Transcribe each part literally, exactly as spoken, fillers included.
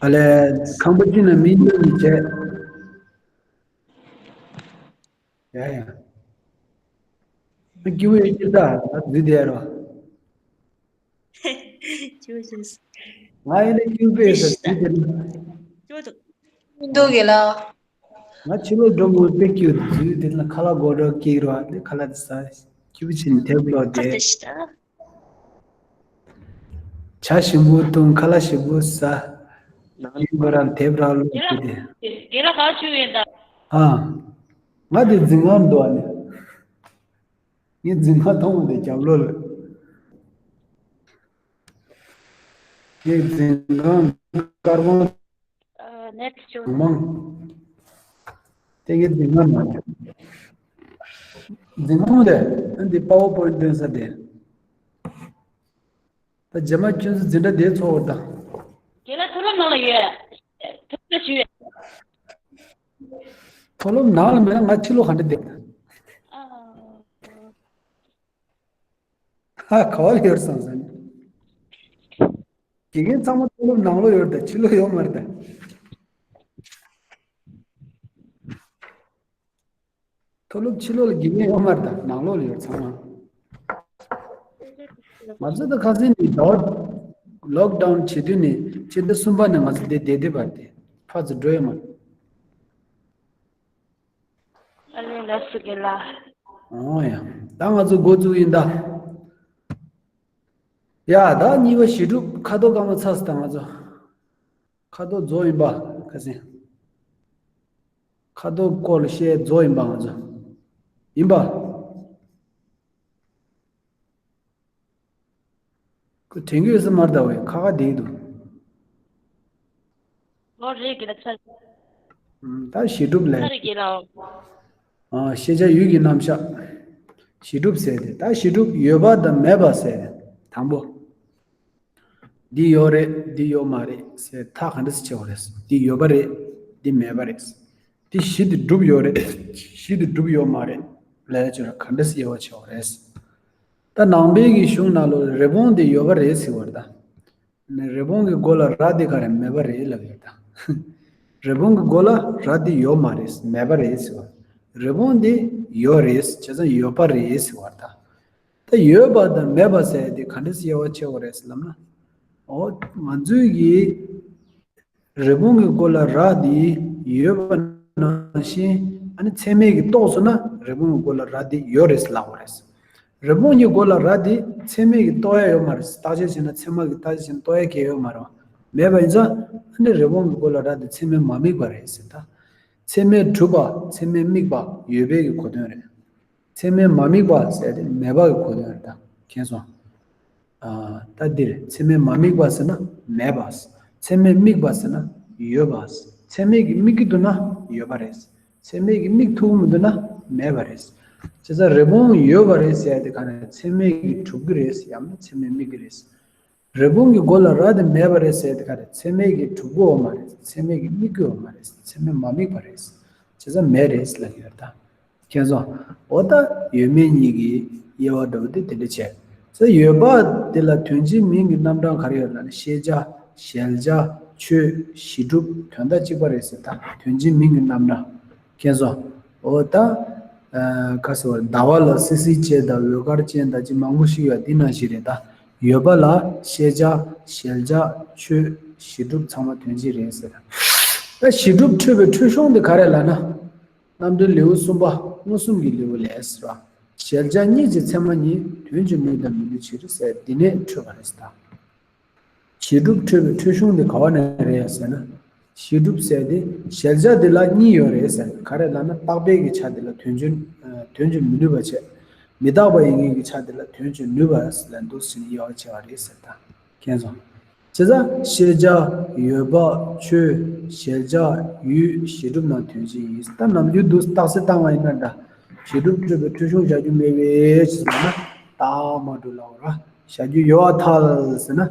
ཨ་ལས། ཁང་པ་གཅིག་ན་མི་གཉིས་ནི་བྱས། ཡ་ཡ། ཨ་སྐྱིད་པོ་ཡོད་ཀྱི་ད། ད་འཛུལ་བསྡད་རོགས། ཅོ་ཅོ། ང་ཡིན་ན་སྐྱིད་པོ་ཡོད་ས་འཛུལ་བསྡད་རོགས། ཅོ་ཅོ། འདུག་གི་ལ། ང་ཕྱི་ལོགས་འགྲོ་མོ་དཔེ་སྐྱིད་འདུག་དེ་ལ་ཁ་ལག་སྒོར་སྒོར་སྐྱེལ་རོགས། དེ་ཁ་ལག་དེ་ཟ། སྐྱིད་པོ་བྱས་ནས་དེབ་ཀློག་ཁ་དེ་བསྡད་ཤི་ད། ཇ་ཞིམ་པོ་འཐུང་། ཁ་ལག་ཞིམ་པོ་ཟ། ཡིན་པ་རང་དེབ་རང་ཀློག་དེ་དེ། དགེ་ལགས་ག་བྱུང་ཡོད་ད། ཨ། ང་དེ་འཛིན་ཁང་འདུག་ཨ་ནི། ངས་འཛིན་ཁང་མཐོང་བ་དེ་རྒྱབ་ལོགས་ལ། ངས་འཛིན་ཁང་དཀར་པོ་ཨ། ནེཊ་ཅོ། མང་མང་། དེ་ངས་འཛིན་ཁང་ནང་། འཛིན་ཁང་དེ། ཨ་འདི་པ་ཝར་པོའིན་ཊི་སྟོན་ས་དེ། ད་རྗེས་མ་ཁྱོད་ཚོ་འཛིན་གྲྭ་དེ་ཚོགས་དང་། རྒན་ལགས་མཐོ་སློབ་ནང་ལ་ཡོད། མཐོ་སློབ་ཞུ་ཡོད། མཐོ་སློབ་ནང་ལ་མེད་ན་ང་ཕྱི་ལོགས་ག་འདྲ་བསྡད། ཨ། ཧ། ག་བ་ལ་ཡོད་བསམ་སོང་། དགེ་རྒན་ཚང་མ་མཐོ་སློབ་ནང་ལོགས་ཡོད་རེད་ད། ཕྱི་ལོགས་ཡོད་མ་རེད་ད། མཐོ་སློབ་ཕྱི་ལོགས་ལ་དགེ་རྒན་ཡོད་མ་རེད་ད། ནང་ལོགས་ལ་ཡོད་ཚང་མ། ང་ཚོ་ད་ཁ་སང་ནས་ཟླ་བ་ལོག་ཌའུན་བྱེད་དུས་ནས་ཕྱི་ཟླ་གསུམ་པ་ནས་ང་ཚོ་འདི་བསྡད་བསྡད་པ་རེད་དེ། ཕར་ཚུར་འགྲོ་ཡོད་མ་རེད། ཨ་ལས། ལགས་སོ་རྒན་ལགས། ཨོ་ཡ། ད་ང་ཚོ་འགོ་བཙུགས་ཡིན་ད། ཡ། ད་གཉིས་པ་གཞི་གྲུབ་ཁ་དོག་སྐར་མ་ཚར་སོང་ད་ང་ཚོ། ཁ་དོག་རྫོགས་ཡིན་པ། ཁ་སང་ཁ་དོག་སྐོར་ལ་བཤད་རྫོགས་ཡིན་པ་ང་ཚོ། ཡིན་པ། ཁོ་དྲན་གྱི་ཡོད་ས་མ་རེད་ད། ཁ་ཁ་བསྡད་འདུག་ཨོ་རེད་རྒན་ལགས། ཚར། ཨམ། ད་གཞི་གྲུབ་ལས། ཚར་རེད་རྒན་ལགས། ཨ། ཤེས་བྱ་ཡུལ་གྱི་རྣམ་གཞག་གཞི་གྲུབ་ཟེར་དེ། ད་གཞི་གྲུབ་ཡོད་པ་དང་མེད་པ་ཟེར་དེ། དང་པོ། འདི་ཡོད་རེད། འདི་ཡོད་མ་རེད་ཟེར་ཐག་ག་འདྲ་སེ་ཆོད་པ་རེད། འདི་ཡོད་པ་རེད། འདི་མེད་པ་རེད། འདི་གཞི་འདི་གྲུབ་ཡོད་རེད། གཞི་འདི་གྲུབ་ཡོད་མ་རེད་ལབ་ཡ་ཆོད་ར། ག་འདྲ་སེ་དབྱེ་བ་ཕྱེ་བ་རེད། ད་ནང་པའི་གི་གཞུང་ནང་ལོགས་རི་བོང་འདི་ཡོད་པ་རེད་ཟེར་བ་རེད་ད། ནི་རི་བོང་གི་མགོ་ལ་རྭ་འདི་ག་རེ་མེད་པ་རེད་ལབ་ཡོད་ད། རི་བོང་གི་མགོ་ལ་རྭ་འདི་ཡོད་མ་རེད། མེད་པ་རེད་ཟེར་བ། རི་བོང་འདི་ཡོད་རེད། བྱས་ཙང་ཡོད་པ་རེད་ཟེར་བ་ད། ད་ཡོད་པ་དང་མེད་པ་ཟེར་ཡ་དེ་ག་འདྲ་སེ་དབྱེ་བ་ཕྱེ་བ་རེད་ཟེར་ལབ་ན། འོ། ང་ཚོའི་གི་རི་བོང་གི་མགོ་ལ་རྭ་འདི་ཡོད་པ་ནང་བཞིན། ཨ་ནི་ཚད་མས་གི་རྟོགས་སོང་ན་རི་བོང་གི་མགོ་ལ་རྭ་འདི་ཡོད་རེད་ལབ་པ་རེད། རི་བོང་གི་མགོ་ལ་རྭ་འདི་ཚད་མས་གི་རྟོགས་ཡ་ཡོད་མ་རེད། བརྟག་དཔྱད་བྱས་ན། ཚད་མ་གི་བརྟག་དཔྱད་བྱས་ན་རྟོགས་ཡ་གང་ཡང་ཡོད་མ་རེད། མེད་པ་ཡིན་ཙང་ཨ་ནི་རི་བོང་གི་མགོ་ལ་རྭ་འདི་ཚད་མས་མ་དམིགས་པ་རེད་ཟེར་ད། ཚད་མས་གྲུབ་པ། ཚད་མས་དམིགས་པ་ཡོད་པའི་གི་གོ་དོན་རེད། ཚད་མས་མ་དམིགས་པ་ཟེར་དེ་མེད་པ་གི་གོ་དོན་རེད་ད། མཁྱེན་སོང་། ཨ། ད་འདིར་ཚད་མས་མ་དམིགས་པ་ཟེར་ན་མེད་པ། ཚད་མས་དམིགས་པ་ཟེར་ན་ཡོད་པ། ཚད་མས་ཀྱིས་དམིགས་ཀྱི་འདུག་ན་ཡོད་པ་རེད། ཚད་མས་ཀྱིས་དམིགས་ཐུབ་མི་འདུག་ན་མེད་པ་རེད། བྱས་ཙང་རི་བོང་ཡོད་པ་རེད་ཟེར་དེ་ག་རེ། ཚད་མས་ཀྱིས་གྲུབ་ཀྱི་རེད། ཡང་ན་ཚད་མས་དམིགས་ཀྱི་རེད། རི་བོང་གི་མགོ་ལ་རྭ་དེ་མེད་པ་རེད་ཟེར་དེ་ག་རེ། ཚད་མས་ཀྱིས་གྲུབ་ཀྱི་ཡོད་མ་རེད། ཚད་མས་ཀྱིས་དམིགས་ཀྱི་ཡོད་མ་རེད། ཚད་མས་མ་དམིགས་པ་རེད། བྱས་ཙང་མེད་རེད་ལབ་ཀྱི་ཡོད་ད། མཁྱེན་སོང་། འོ་ད་ཡོད་མེད་གཉིས་ཀྱི་དབྱེ་བ་འདྲ་བོ་དེ་དེ་འདྲ་བྱས། ཚེ་ཡོད་པ་དེ་ལ་དོན་གཅིག་མིང་གི་རྣམ་གྲངས་ག་རེ་ཡོད་ལབ་ན། ཤེས་བྱ། གཞལ་བྱ། ཆོས། གཞི་གྲུབ། དོན་དག་གཅིག་པ་རེད་ཟེར་ད། དོན་གཅིག་མིང་གི་རྣམ་གྲངས། མཁྱེན་སོང་། འོ་ད། ཨ། ག་ཟེར་བ། ཟླ་བ་ལ་སི་སི་ཅན་དང་འོད་དཀར་ཅན་དང་ཅི་མང་པོ་ཞིག་ཡོད། འདི་ནང་བཞིན་རེད་ད། ཡོད་པ་ལ་ཤེས་བྱ། གཞལ་བྱ། ཆོས། གཞི་གྲུབ་ཚང་མ་དོན་གཅིག་རེད་ཟེར། ད་གཞི་གྲུབ་འཕྲོས་པའི་འཕྲོས་གཞུང་དེ་ག་རེ་ལབ་ན། རྣམ་འགྲེལ་ལེའུ་གསུམ་པ། མངོན་སུམ་གྱི་ལེའུ་ལས་ཟེར་བ། གཞལ་བྱ་གཉིས་ཀྱི་ཚད་མ་ཉིད། དོན་གྱིས་ནུས་དང་མི་ནུས་ཕྱིར་ཟེར། འདི་ནས་འཕྲོས་པ་རེད་ཟེར་ད། གཞི་གྲུབ་འཕྲོས་པའི་འཕྲོས་གཞུང་དེ་ག་བ་ནས་རེད་ཟེར་ན། གཞི་གྲུབ་ཟེར་དེ་གཞལ་བྱ་དེ་ལ་གཉིས་ཡོད་རེད་ཟེར། ག་རེ་ལབ་ན། བཏགས་པའི་གི་ཆ་དེ་ལ་དོན་གྱིས། ཨ། དོན་གྱིས་མི་ནུས་པ་བྱས། མི་རྟག་པ་ཡིན་མཁན་གྱི་ཆ་དེ་ལ་དོན་གྱིས་ནུས་པ་ལ་འདུག་ཟེར་ནས་དབྱེ་བ་ཕྱེ་བ་རེད་ཟེར་ད། མཁྱེན་སོང་། བྱས་ཙང་ཤེས་བྱ། ཡོད་པ། ཆོས། གཞལ་བྱ། ཡུལ། གཞི་གྲུབ་རྣམས་དོན་གཅིག་ཡིན། ད་ནམ་རྒྱུན་འདུག་རྟགས་གསལ་བཏང་བ་ཡིན་ན་འདྲ། གཞི་གྲུབ་འཕྲོས་པའི་འཕྲོས་གཞུང་བཞག་རྒྱུ་མེད་པའི་ཕྱིར་ལབ་ན། རྟགས་མ་གྲུབ་ལབ་ར། བཞག་རྒྱུ་ཡོད་པར་ཐལ་ཟེར་ན།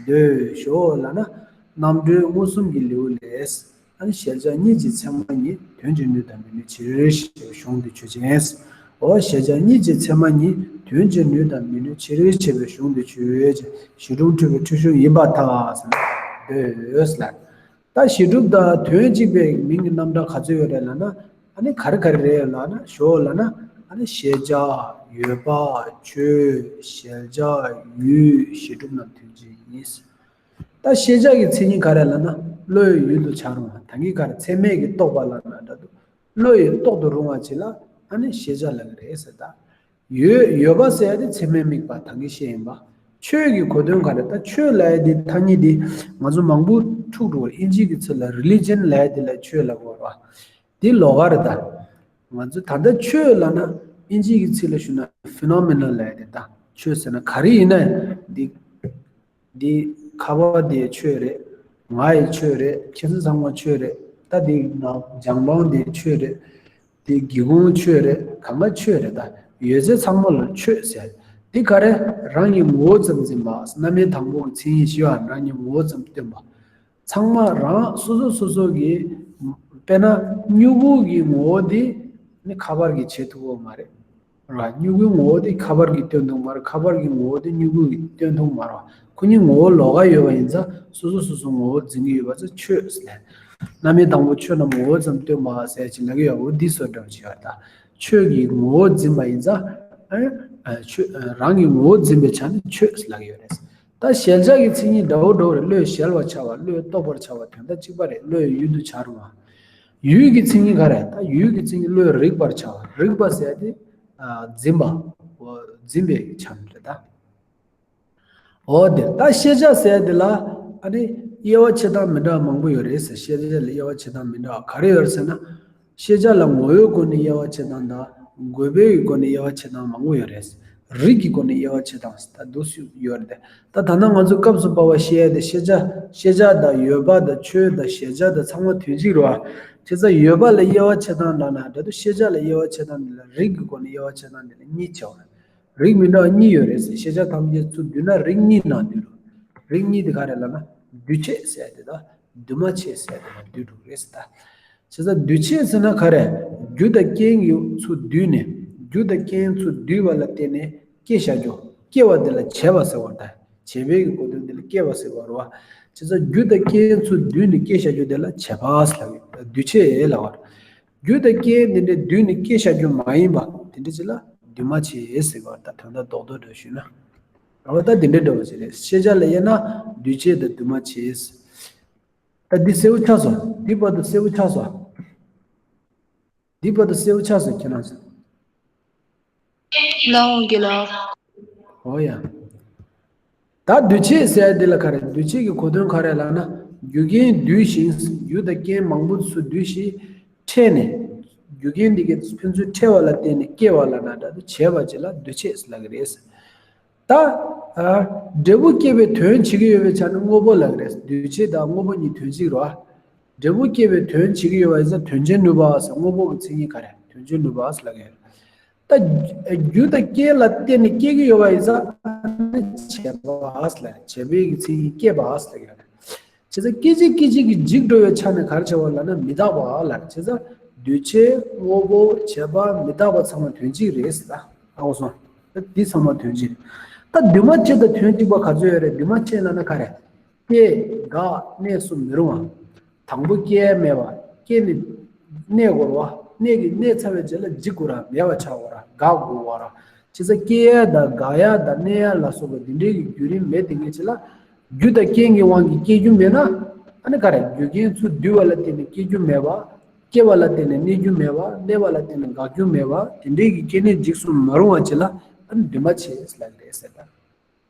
འདོད་ཤོག་ལབ་ན། རྣམ་གྲོལ་མངོན་སུམ་གྱི་ལེའུ་ལས། ཨ་ནི་གཞལ་བྱ་གཉིས་ཀྱི་ཚད་མ་ཉིད། དོན་གྱིས་ནུས་དང་མི་ནུས་ཕྱིར་ཞེས་པའི་གཞུང་འདི་ཆོས་ཅན། འོ། གཞལ་བྱ་གཉིས་ཀྱི་ཚད་མ་ཉིད། དོན་གྱིས་ནུས་དང་མི་ནུས་ཕྱིར་ཞེས་པའི་གཞུང་འདི་ཆོས་ཅན། གཞི་གྲུབ་འཕྲོས་པའི་འཕྲོས་གཞུང་ཡིན་པར་ཐལ་ཟེར་ན། འདོད་ལབ། ད་གཞི་གྲུབ་དང་དོན་གཅིག་པའི་མིང་གི་རྣམ་གྲངས་ག་ཚོད་ཡོད་རེད་ལབ་ན། ཨ་ནི་ག་རེ་ག་རེ་རེད་ལབ་ན། ཞོག་ལབ་ན། ཨ་ནི་ཤེས་བྱ། ཡོད་པ། ཆོས། གཞལ་བྱ། ཡུལ། གཞི་གྲུབ་རྣམས་དོན་གཅིག་ཡིན། ད་ཤེས་བྱ་གི་མཚན་ཉིད་ག་རེ་ལབ་ན། བློའི་ཡུལ་དུ་བྱ་རུང་བ། ད་གིན་ག་རེ་ཚད་མས་ཀྱིས་རྟོགས་པ་ལབ་ན་འདྲ་འདུག་བློ་ཡིས་རྟོགས་སུ་རུང་བ་ཅིག་ལ་ཨ་ནི་ཤེས་བྱ་ལབ་ཀྱི་རེད་ཟེར། ད་ཡོད། ཡོད་པ་ཟེར་ཡ་དེ་ཚད་མས་དམིགས་པ་ད་གིན་བཤད་ཡིན་པ། ཆོས་ཀྱི་གོ་དོན་ག་རེ། ད་ཆོས་ལབ་ཡ་དེ་ཐ་སྙད་དེ་ང་ཚོ་མང་པོ་འཁྲུག་འགྲོ་བ། ཨིན་ཇི་གི་ཚིག་ལ་རི་ལི་ཇན་ལབ་ཡ་དེ་ལ་ཆོས་ལབ་དགོས་རེད་བ། དེ་ལོགས་ཀ་རེད། ད་ང་ཚོ་ད་ལྟ་ཆོས་ལབ་ན་ཨིན་ཇི་གི་ཚིག་ལ་ཞུ་ན་ཕི་ནོ་མི་ན་ལབ་ཡ་དེ། ད་ཆོས་ཟེར་ན་ག་རེ་ཡིན་ན་འདི། འདི་ཁ་པར་དེ་ཆོས་རེད། ང་ཡི་ཆོས་རེད། ཁྱེད་ཚོ་ཚང་མ་ཆོས་རེད། ད་འདི་ནང་ལྗང་པང་དེ་ཆོས་རེད། འདི་སྒེའུ་ཁུང་ཆོས་རེད། གང་ག་ཆོས་རེད། ད་ཡོད་ཚད་ཚང་མ་ལ་ཆོས་ཟེར། འདི་ག་རེ། རང་གི་ངོ་བོ་ཙམ་འཛིན་པ། རྣམ་དབྱེ་དང་པོ་གི་མཚན་ཉིད་བཞི་པ་རང་གི་ངོ་བོ་ཙམ་སྟོན་པ། ཚང་མ་རང་སོ་སོ་སོ་སོ་གི། དཔེར་ན་སྨྱུ་གུ་གི་ངོ་བོ་འདི་ནི་ཁ་པར་གྱིས་བྱེད་ཐུབ་ཀྱི་མ་རེད། ར། སྨྱུ་གུའི་ངོ་བོ་དེ་ཁ་པར་གྱིས་སྟོན་ཐུབ་མ་རེད། ཁ་པར་གྱི་ངོ་བོ་དེ་སྨྱུ་གུ་གིས་སྟོན་ཐུབ་མ་རེད། ཁོ་གཉིས་ངོ་བོ་ལོགས་ཀ་ཡོད་པ་ཡིན་ཙང་སོ་སོ་སོ་སོ་ངོ་བོ་འཛིན་གྱི་ཡོད་པ་ཚོ་ཆོས་ཟེར། རྣམ་དབྱེ་དང་པོ་ཆོས་རྣམས་ངོ་བོ་ཙམ་སྟོན་པ་ཟེར་ཅིག་ལབ་ཀྱི་ཡོད། འོ་འདི་བཟོ་འདྲ་བོ་ཅིག་ཡོད་རེད། ད་ཆོས་ཀྱི་ངོ་བོ་འཛིན་པ་ཡིན་ཙང་། ཨ། ཨ། ཆོས། རང་གི་ངོ་བོ་འཛིན་པའི་ཆ་ནས་ཆོས་ལབ་ཀྱི་ཡོད་རེད། ད་གཞལ་བྱ་གི་མཚན་ཉིད་འདྲ་བོ་འདྲ་བོ་རེད། བློས་གཞལ་བར་བྱ་བ། བློས་རྟོགས་པར་བྱ་བ་དོན་དག་གཅིག་པ་རེད། བློའི་ཡུལ་དུ་བྱ་རུང་བ། ཡུལ་གྱི་མཚན་ཉིད་ག་རེ། ད་ཡུལ་གྱི་མཚན་ཉིད་བློས་རིག་པར་བྱ་བ། རིག་པ་ཟེར་ཏེ། ཨ། འཛིན་པ། འོ། འཛིན་པའི་ཆ་ནས་རེད་ད། འོ་དེ། ད་ཤེས་བྱ་ཟེར་དེ་ལ་ཨ་ནི་དབྱེ་བ་ཕྱེ་སྟངས་མི་འདྲ་བ་མང་པོ་ཡོད་རེད་ཟེར། ཤེས་བྱ་ལ་དབྱེ་བ་ཕྱེ་སྟངས་མི་འདྲ་བ་ག་རེ་ཡོད་རེད་ཟེར་ན། ཤེས་བྱ་ལ་ངོ་བོའི་སྒོ་ནས་དབྱེ་བ་ཕྱེ་སྟངས་དང་། དགོས་པའི་སྒོ་ནས་དབྱེ་བ་ཕྱེ་སྟངས་མང་པོ་ཡོད་རེད། རིགས་ཀྱི་སྒོ་ནས་དབྱེ་བ་ཕྱེ་སྟངས་ད་འདུག་སེ་ཡོད་རེད། ད་ད་ལྟ་ང་ཚོ་སྐབས་སུ་བབས་པ་བཤད་ཡ་དེ་ཤེས་བྱ། ཤེས་བྱ་དང་ཡོད་པ་དང་ཆོས་དང་གཞལ་བྱ་དང་ཚང་མ་དོན་གཅིག་རེད་བ། བྱས་ཙང་ཡོད་པ་ལ་དབྱེ་བ་ཕྱེ་སྟངས་ལབ་ན་འདྲ་འདུག་ཤེས་བྱ་ལ་དབྱེ་བ་ཕྱེ་སྟངས་འདི་ལ་རིགས་ཀྱི་སྒོ་ནས་དབྱེ་བ་ཕྱེ་སྟངས་འདི་ལ་གཉིས་ཕྱེ་བ། རིགས་མི་འདྲ་བ་གཉིས་ཡོད་རེད་ཟེར། ཤེས་བྱ་ཐམས་ཅད་ཚུར་བསྡུས་ན་རིགས་གཉིས་ནང་འདུས་འགྲོ། རིགས་གཉིས་དེ་ག་རེ་ལབ་ན། འདུས་བྱས་ཟེར་དེ་དང་འདུས་མ་བྱས་ཟེར་དེ་ལ་འདུས་འགྲོ་གི་རེད་ཟེར་ད། བྱས་ཙང་འདུས་བྱས་ཟེར་ན་ག་རེ། རྒྱུ་དང་རྐྱེན་གྱིས་ཚུར་བསྡུས་ནས། རྒྱུ་དང་རྐྱེན་ཚུར་བསྡུས་པ་ལ་བརྟེན་ནས་སྐྱེ་བྱ་རྒྱུ། སྐྱེ་བ་དེ་ལ་བྱས་པ་ཟེར་བ་དང་། བྱས་པའི་གི་གོ་དོན་དེ་ལ་སྐྱེ་བ་ཟེར་བ་རེད་བ། བྱས་ཙང་རྒྱུ་དང་རྐྱེན་ཚུར་བསྡུས་ནས་སྐྱེ་བྱ་རྒྱུ་དེ་ལ་བྱས་པ་ཟེར་ལབ་ཀྱི། འདུས་བྱས་ལབ་པ་རེད། རྒྱུ་དང་རྐྱེན་དེ་འདྲའི་བསྡུས་ནས་སྐྱེ་བྱ་རྒྱུ་མ་ཡིན་པ་དེ་འདྲ་ཅིག་ལ་འདུས་མ་བྱས་ཟེར་བ། ད་དོན་དག་རྡོག་རྡོག་འདྲ་ཞུས་ན། རེད་བ། ད་དེ་འདྲ་འདྲ་བོ་ཅིག་རེད། ཤེས་བྱ་ལ་དབྱེ་ན་འདུས་བྱས་དང་འདུས་མ་བྱས། ད་འདི་གསལ་པོ་ཆགས་སོང་། འདི་བར་དུ་གསལ་པོ་ཆགས་སོང་། འདི་བར་དུ་གསལ་པོ་ཆགས་སོང་ཁྱེད་རང་ཚོ། ལའོ་གི་ལའོ། ཨོ་ཡ། ད་འདུས་བྱས་ཟེར་ཡ་འདི་ལ་ག་རེ། འདུས་བྱས་ཀྱི་གོ་དོན་ག་རེ་ལབ་ན། རྒྱུ་རྐྱེན་འདུས་ཤིང་། རྒྱུ་དང་རྐྱེན་མང་པོ་ཚུར་བསྡུས་ཤིང་། འཕྲད་ནས། རྒྱུ་རྐྱེན་འདི་གའི་ཕན་ཚུན་འཕྲད་པ་ལ་བརྟེན་ནས་སྐྱེ་བ་ལབ་ན་འདྲ་འདུག་བྱས་པ་ཅིག་ལ་འདུས་བྱས་ལབ་ཀྱི་རེད། ད། ཨ། འབྲས་བུ་སྐྱེ་བའི་དོན་བྱེད་ཀྱི་ཡོད་པའི་ཆ་ནས་དངོས་པོ་ལབ་ཀྱི་རེད། འདུས་བྱས་དང་དངོས་པོ་གཉིས་དོན་གཅིག་རེད་བ། འབྲས་བུ་སྐྱེ་བའི་དོན་བྱེད་ཀྱི་ཡོད་པ་ཡིན་ཙང་དོན་བྱེད་ནུས་པ་ཟེར། དངོས་པོ་གི་མཚན་ཉིད་ག་རེ། དོན་བྱེད་ནུས་པ་ཟེར་ལབ་ཀྱི་ཡོད། ད་རྒྱུ་དང་རྐྱེན་ལ་བརྟེན་ནས་སྐྱེ་གི་ཡོད་པ་ཡིན་ཙང་བྱས་པ་ལ། བྱས་པའི་གི་མཚན་ཉིད་སྐྱེས་པ་ལ་ཡོད། བྱས་ཙང་སྐད་ཅིག་སྐད་ཅིག་གིས་འཇིག་འགྲོ་བའི་ཆ་ནས་ག་རེ་བྱས་པ་ལབ་ན་མི་རྟག་པ་ལ། བྱས་ཙང་འདུས་བྱས་དངོས་པོ་བྱས་པ་མི་རྟག་པ་ཚང་མ་དོན་གཅིག་རེད་ཟེར། ད་ཨའོ་སོང་། ད་འདི་ཚང་མ་དོན་གཅིག་རེད། ད་འདུས་མ་བྱས་དང་དོན་གཅིག་པ་ག་ཚོད་ཡོད་རེད། འདུས་མ་བྱས་ལབ་ན་ག་རེ། སྐྱེ། འགག། གནས་གསུམ་མི་རུང་བ། དང་པོ་སྐྱེ་ཡ་མེད་པ། སྐྱེས་ནས་གནས་དགོས་རེད་བ། གནས་ཀྱི་གནས་ཚར་བའི་རྗེས་ལ་འཇིག་དགོས་ར། མེད་པ་ཆགས་དགོས་ར། འགག་དགོས་པ་ར། བྱས་ཙང་སྐྱེ་ཡ་དང་འགག་ཡ་དང་གནས་ཡ་ལ་སོགས་པ་འདི་འདྲའི་གི་བརྒྱུད་རིམ་མེད་དེ་ངེས་ཅིག་ལ། རྒྱུ་དང་རྐྱེན་གྱི་དབང་གིས་སྐྱེ་རྒྱུ་མེད་ན། ཨ་ནི་ག་རེ། རྒྱུ་རྐྱེན་ཚུར་བསྡུས་པ་ལ་བརྟེན་ནས་སྐྱེ་རྒྱུ་མེད་པ། སྐྱེ་བ་ལ་བརྟེན་ནས་གནས་རྒྱུ་མེད་པ། གནས་པ་ལ་བརྟེན་ནས་འགག་རྒྱུ་མེད་པ། དེ་འདྲའི་གི་སྐྱེ་གནས་འཇིག་གསུམ་མ་རུང་བ་ཅིག་ལ་ཨ་ནི་འདུས་མ་བྱས་ལབ་ཀྱི་རེད་ཟེར་ད།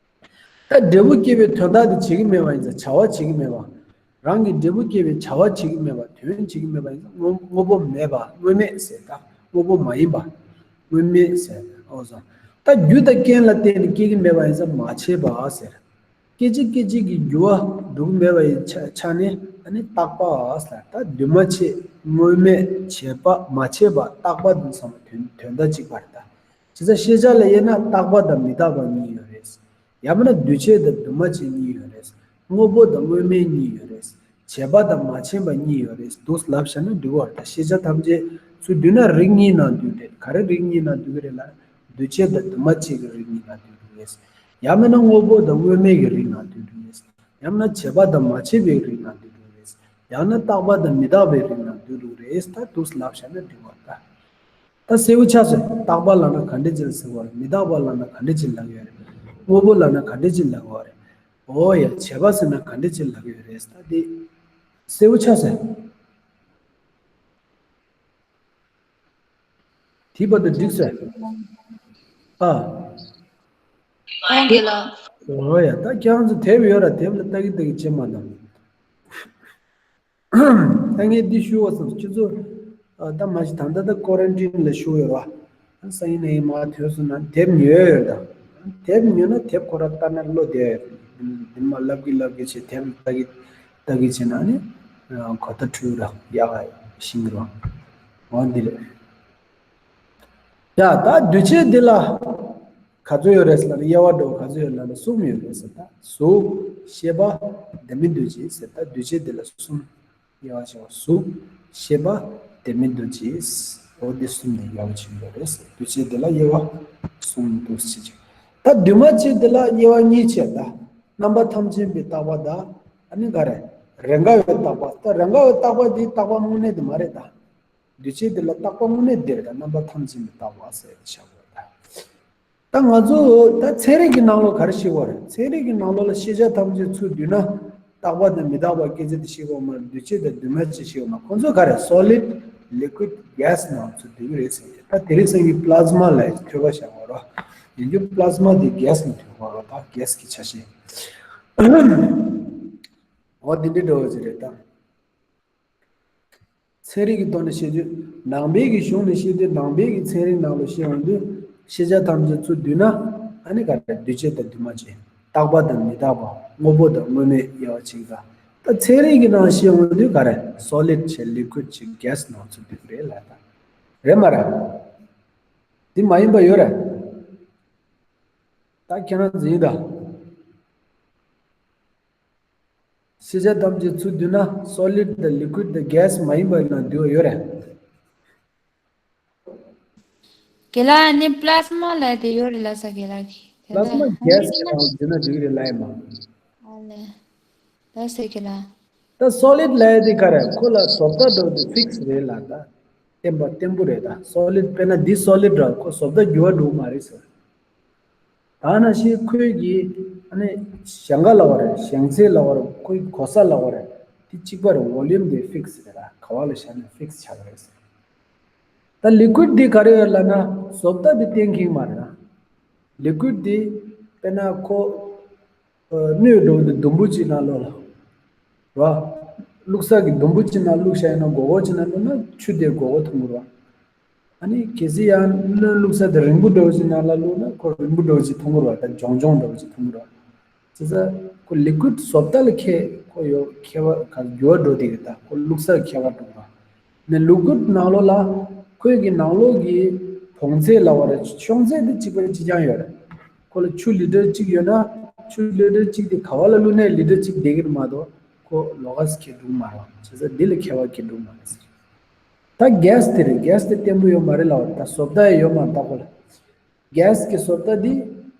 ད་འབྲས་བུ་སྐྱེ་བའི་དོན་དག་དེ་བྱེད་ཀྱི་མེད་པ་ཡིན་ཙང་བྱ་བ་བྱེད་ཀྱི་མེད་པ། རང་གི་འབྲས་བུ་སྐྱེ་བའི་བྱ་བ་བྱེད་ཀྱི་མེད་པ། དོན་བྱེད་ཀྱི་མེད་པ་ཡིན་ཙང་དངོས་དངོས་པོ་མེད་པ། དངོས་མེད་ཟེར་ད། དངོས་པོ་མ་ཡིན་པ། དངོས་མེད་ཟེར། ཨོ་སོ། ད་རྒྱུ་དང་རྐྱེན་ལ་བརྟེན་ནས་སྐྱེ་གི་མེད་པ་ཡིན་ཙང་མ་བྱས་པ་ཟེར། སྐད་ཅིག་སྐད་ཅིག་གིས་འགྱུར་བ་འགྲོ་གི་མེད་པ་ཡི་ཆ་ཆ་ནས་ཨ་ནི་རྟག་པ་ཟེར། ད་འདུས་མ་བྱས། དངོས་མེད། བྱས་པ། མ་བྱས་པ། རྟག་པ་འདི་ཚང་མ་དོན་དོན་དག་གཅིག་པ་རེད་ད། བྱས་ཙང་ཤེས་བྱ་ལ་དབྱེ་ན་རྟག་པ་དང་མི་རྟག་པ་གཉིས་ཡོད་རེད། ཡང་མིན་ན་འདུས་བྱས་དང་འདུས་མ་བྱས་གཉིས་ཡོད་རེད། དངོས་པོ་དང་དངོས་མེད་གཉིས་ཡོད་རེད། བྱས་པ་དང་མ་བྱས་པ་གཉིས་ཡོད་རེད། འདུག་ལབ་བཞག་ན་འགྲིག་གི་རེད་ད། ཤེས་བྱ་ཐམས་ཅད་ཚུར་བསྡུས་ན་རིགས་གཉིས་ནང་འདུས་རེད། ག་རེ་རིགས་གཉིས་ནང་འདུས་ཀྱི་རེད་ལབ་ན། འདུས་བྱས་དང་འདུས་མ་བྱས་ཀྱི་རིགས་གཉིས་ནང་འདུས་འགྲོ་གི་རེད། ཡང་མིན་ན་དངོས་པོ་དང་དངོས་མེད་ཀྱི་རིགས་ནང་འདུས་འགྲོ་གི་རེད། ཡང་མིན་ན་བྱས་པ་དང་མ་བྱས་པའི་རིགས་ནང་འདུས་འགྲོ་གི་རེད། ཡང་ན་རྟག་པ་དང་མི་རྟག་པའི་རིགས་རྣམས་འདུས་འགྲོ་གི་རེད། ད་འདུག་ལབ་བཞག་ན་འགྲིག་པ་རེད། ད་གསལ་པོ་ཆགས་སོང་། རྟག་པ་ལབ་ན་ག་འདྲ་ཅིག་ལ་ཟེར་བ་རེད། མི་རྟག་པ་ལབ་ན་ག་འདྲ་ཅིག་ལབ་ཡོད་རེད། དངོས་པོ་ལབ་ན་ག་འདྲ་ཅིག་ལབ་དགོས་རེད། འོ་ཡ། བྱས་པ་ཟེར་ན་ག་འདྲ་ཅིག་ལབ་ཡོད་རེད། ད་དེ་གསལ་པོ་ཆགས་སོང་། དེའི་བར་དུ་འགྲིག་སོང་། ཨ། ཨང་གི་ལ། འོ་ཡ། ད་ཁྱེད་རང་ཚོ་དེབ་ཡོད་ར། དེབ་ལ་ལྟ་གི་ལྟ་གི་བྱེད་མ་དང་། ད་ངས་འདི་ཞུ་བ་སོང་། ཁྱེད་ཚོ་ཨ། ད་མ་གཞི་ད་ལྟ་ད་ཀོ་རན་ཊིན་ལ་བཞུགས་ཡོད་ར། སང་ཉིན་ནས་མར་ཐོན་སོང་ན་དེབ་ཉོས་ཡོད་ད། དེབ་ཉོས་ན་དེབ་ཁོ་ར་ལྟ་ན་བློ་བདེ་ཡོད་རེད། འདི་མ་ལབ་གི་ལབ་གི་བྱས་དེབ་ལྟ་གི་ལྟ་གི་བྱས་ན་ནི་གོ་བརྡ་འཕྲོད་ར། ཡག་ག་ཤེས་ཀྱི་ར། འོ་འདི་རེད། ཡ། ད་འདུས་བྱས་འདི་ལ་ག་ཚོད་ཡོད་རེད་ཟེར་ན། དབྱེ་བ་འདྲ་བོ་ག་ཚོད་ཡོད་ལབ་ན་གསུམ་ཡོད་རེད་ཟེར། ད་གཟུགས། ཤེས་པ། ལྡན་མིན་འདུ་བྱེད་ཟེར། ད་འདུས་བྱས་འདི་ལ་གསུམ་དབྱེ་བ་ཕྱེ་བ། གཟུགས། ཤེས་པ། ལྡན་མིན་འདུ་བྱེད། འོ་འདི་གསུམ་ནས་དབྱེ་བ་ཕྱེ་ཡོད་རེད་ཟེར། འདུས་བྱས་འདི་ལ་དབྱེ་བ་གསུམ་འདུག་ཟེར་གྱི། ད་འདུས་མ་བྱས་འདི་ལ་དབྱེ་བ་གཉིས་ཕྱེ། ད་རྣམ་པ་ཐམས་ཅད་པའི་རྟག་པ་དང་། ཨ་ནི་ག་རེ། རེས་འགའ་བའི་རྟག་པ། ད་རེས་འགའ་བའི་རྟག་པ་འདི་རྟག་པ་དངོས་གནས་དེ་མ་རེད་ད། འདུས་བྱས་འདི་ལ་རྟག་པ་དངོས་གནས་འདི་རེད་ད། རྣམ་པ་ཐམས་ཅད་པའི་རྟག་པ་ཟེར་ཏེ་བཞག་པ་རེད་ད། ད་ང་ཚོ་ད་ཚན་རིག་གི་ནང་ལོགས་ག་རེ་ཤེས་པ་རེད། ཚན་རིག་གི་ནང་ལོགས་ལ་ཤེས་བྱ་ཐམས་ཅད་ཚུར་བསྡུས་ན་རྟག་པ་དང་མི་རྟག་པ་སྐད་ཆ་དེ་ཤེས་པ་མ་རེད། འདུས་བྱས་དང་འདུས་མ་བྱས་ཤེས་པ་མ་རེད། ཁོང་ཚོ་ག་རེ། སོ་ལིཌ། ལི་ཀུའིཌ། གེ་སི་ནང་ཚུར་བསྡུས་ཀྱི་རེད་ཟེར། ད་དེ་རིང་སང་ཉིན་པི་ལ་ཛི་མ་ལབ་ཡག་ཐོས་པ་བཞག་པ་རེད། ཡིན་རྒྱུ་པི་ལ་ཛི་མ་དེ་གེ་སི་ནང་ཐོན་པ་རེད། ད་གེ་སི་གི་ཆ་ཤས། འོ་འདི་འདྲ་འདྲ་བོ་ཅིག་རེད་ད། ཚན་རིག་གི་ཐོག་ནས་བཤད་དུས། ནང་པའི་གི་གཞུང་ནས་བཤད་དུས། ནང་པའི་གི་ཚན་རིག་ནང་ལ་བཤད་ཡོང་དུས། ཤེས་བྱ་ཐམས་ཅད་ཚུར་བསྡུས་ན། ཨ་ནི་ག་རེ། འདུས་བྱས་དང་འདུས་མ་བྱས། རྟག་པ་དང་མི་རྟག་པ། དངོས་པོ་དང་དངོས་མེད། དབྱེ་བ་ཕྱེ་གི། ད་ཚན་རིག་གི་ནང་བཤད་ཡོང་དུས་ག་རེ། སོ་ལིཌ་བྱས། ལི་ཀུའིཌ་བྱས། གེ་སི་ནང་ཚུར་བསྡུས་རེད་ལབ་ད། རེད་མ་རེད། འདི་མ་ཡིན་པ་ཡོད་རེད། ད་ཁྱེད་རང་ཚོ་ཡིན་ད། ཤེས་བྱ་ཐམས་ཅད་ཚུར་བསྡུས་ན་སོ་ལིཌ་དང་ལི་ཀུའིཌ་དང་གེ་སི་མ་ཡིན་པ་ནང་འདུས་པ་ཡོད་རེད། རྒན་ལགས། ཨ་ནི་པི་ལ་ཛི་མ་ལབ་དེ་ཡོད་རེད་ལབ་ས། རྒན་ལགས་ཀྱིས་དེ་པི་ལ་ཛི་མ་གེ་སི་ནང་འདུས་ན་འགྲིག་རེད་ལབ་ཡིན་པ། ཨ་ལས། ལགས་སོ་རྒན་ལགས། ད་སོ་ལིཌ་ལབ་དེ་ག་རེ། ཁོ་ལ་བཟོ་ལྟ་འདྲ་བོ་དེ་ཕིག་སི་རེད་ལབ་ད། བརྟན་པ་བརྟན་པོ་རེད་ད། སོ་ལིཌ། དཔེར་ན་འདི་སོ་ལིཌ་ར། ཁོ་བཟོ་ལྟ་འགྱུར་བ་འགྲོ་གི་མ་རེད་ཟེར། ད་ནང་བཞིན་ཁོས་ཀྱི་ཨ་ནི་ཞེང་ཁ་ལབ་པ་རེད། ཞེང་ཚད་ལབ་པ་རེད། ཁོའི་གོ་ས་ལབ་པ་རེད། དེ་གཅིག་པ་རེད། ཝོ་ལུམ་དེ་ཕིག་སི་རེད་ད། ག་བ་ལ་བཞག་ན་ཕིག་སི་ཆགས་ཀྱི་རེད་ཟེར། ད་ལི་ཀུའིཌ་དེ་ག་རེ་ཡོད་ལབ་ན། བཟོ་ལྟ་དེ་གཏན་འཁེལ་མ་རེད་ད། ལི་ཀུའིཌ་དེ་དཔེར་ན་ཁོ་སྣོད་འདྲ་བོ་དེ་དུམ་བུ་གཅིག་ནང་ལོགས་ལ་ར། བླུགས་ས་གི་དུམ་བུ་གཅིག་ནང་བླུགས་བཞག་ཡིན་ན། སྒོར་སྒོར་གཅིག་ནང་བླུགས་ན་ཆུ་དེ་སྒོར་སྒོར་མཐོང་གི་རེད་པ། ཨ་ནི་གལ་སྲིད་ཡང་སྣོད་བླུགས་ས་དེ་རིང་པོ་འདྲ་བོ་ཅིག་ནང་ལ་བླུགས་ན་ཁོ་རིང་པོ་འདྲ་བོ་ཅིག་མཐོང་གི་རེད་པ། ད་ལྗོང་ལྗོང་འདྲ་བོ་ཅིག་མཐོང་གི་རེད་པ། བྱས་ཙང་ཁོ་ལི་ཀུའིཌ་བཟོ་ལྟ་ལ་ཁྱད་ཁོ་ཡོད། ཁྱད་པར་ག་འགྱུར་བ་འགྲོ་དེ་རེད་ད། ཁོ་བླུགས་ས་ཁྱད་པར་འགྲོ་གི་རེད་པ། ནས་ལི་ཀུའིཌ་ནང་ལོགས་ལ་ཁོའི་གི་ནང་ལོགས་ཀྱི་བོངས་ཚད་ལབ་པ་རེད། ཤོང་ཚད་དེ་གཅིག་པ་གཅིག་རྐྱང་ཡོད་རེད། ཁོ་ལ་ཆུ་ལི་ཊར་གཅིག་ཡོད་ན། ཆུ་ལི་ཊར་གཅིག་དེ་ག་བ་ལ་བླུགས་ནའི་ལི་ཊར་གཅིག་བསྡད་ཀྱི་རེད་མ་གཏོགས། ཁོ་ལོགས་ཀ་ཁྱེར་འགྲོ་གི་མ་རེད་པ། བྱས་ཙང་འདི་ལ་ཁྱད་པར་ཁྱེར་འགྲོ་གི་མ་རེད་ཟེར། ད་གེ་སི་དེ་རེད། གེ་སི་དེ་བརྟན་པོ་ཡོད་མ་རེད་ལབ་པ་རེད། ད་བཟོ་ལྟ་ཡང་ཡོད་མ་རེད་ད་ཁོ་ལ། གེ་སི་གི་བཟོ་ལྟ་འདི་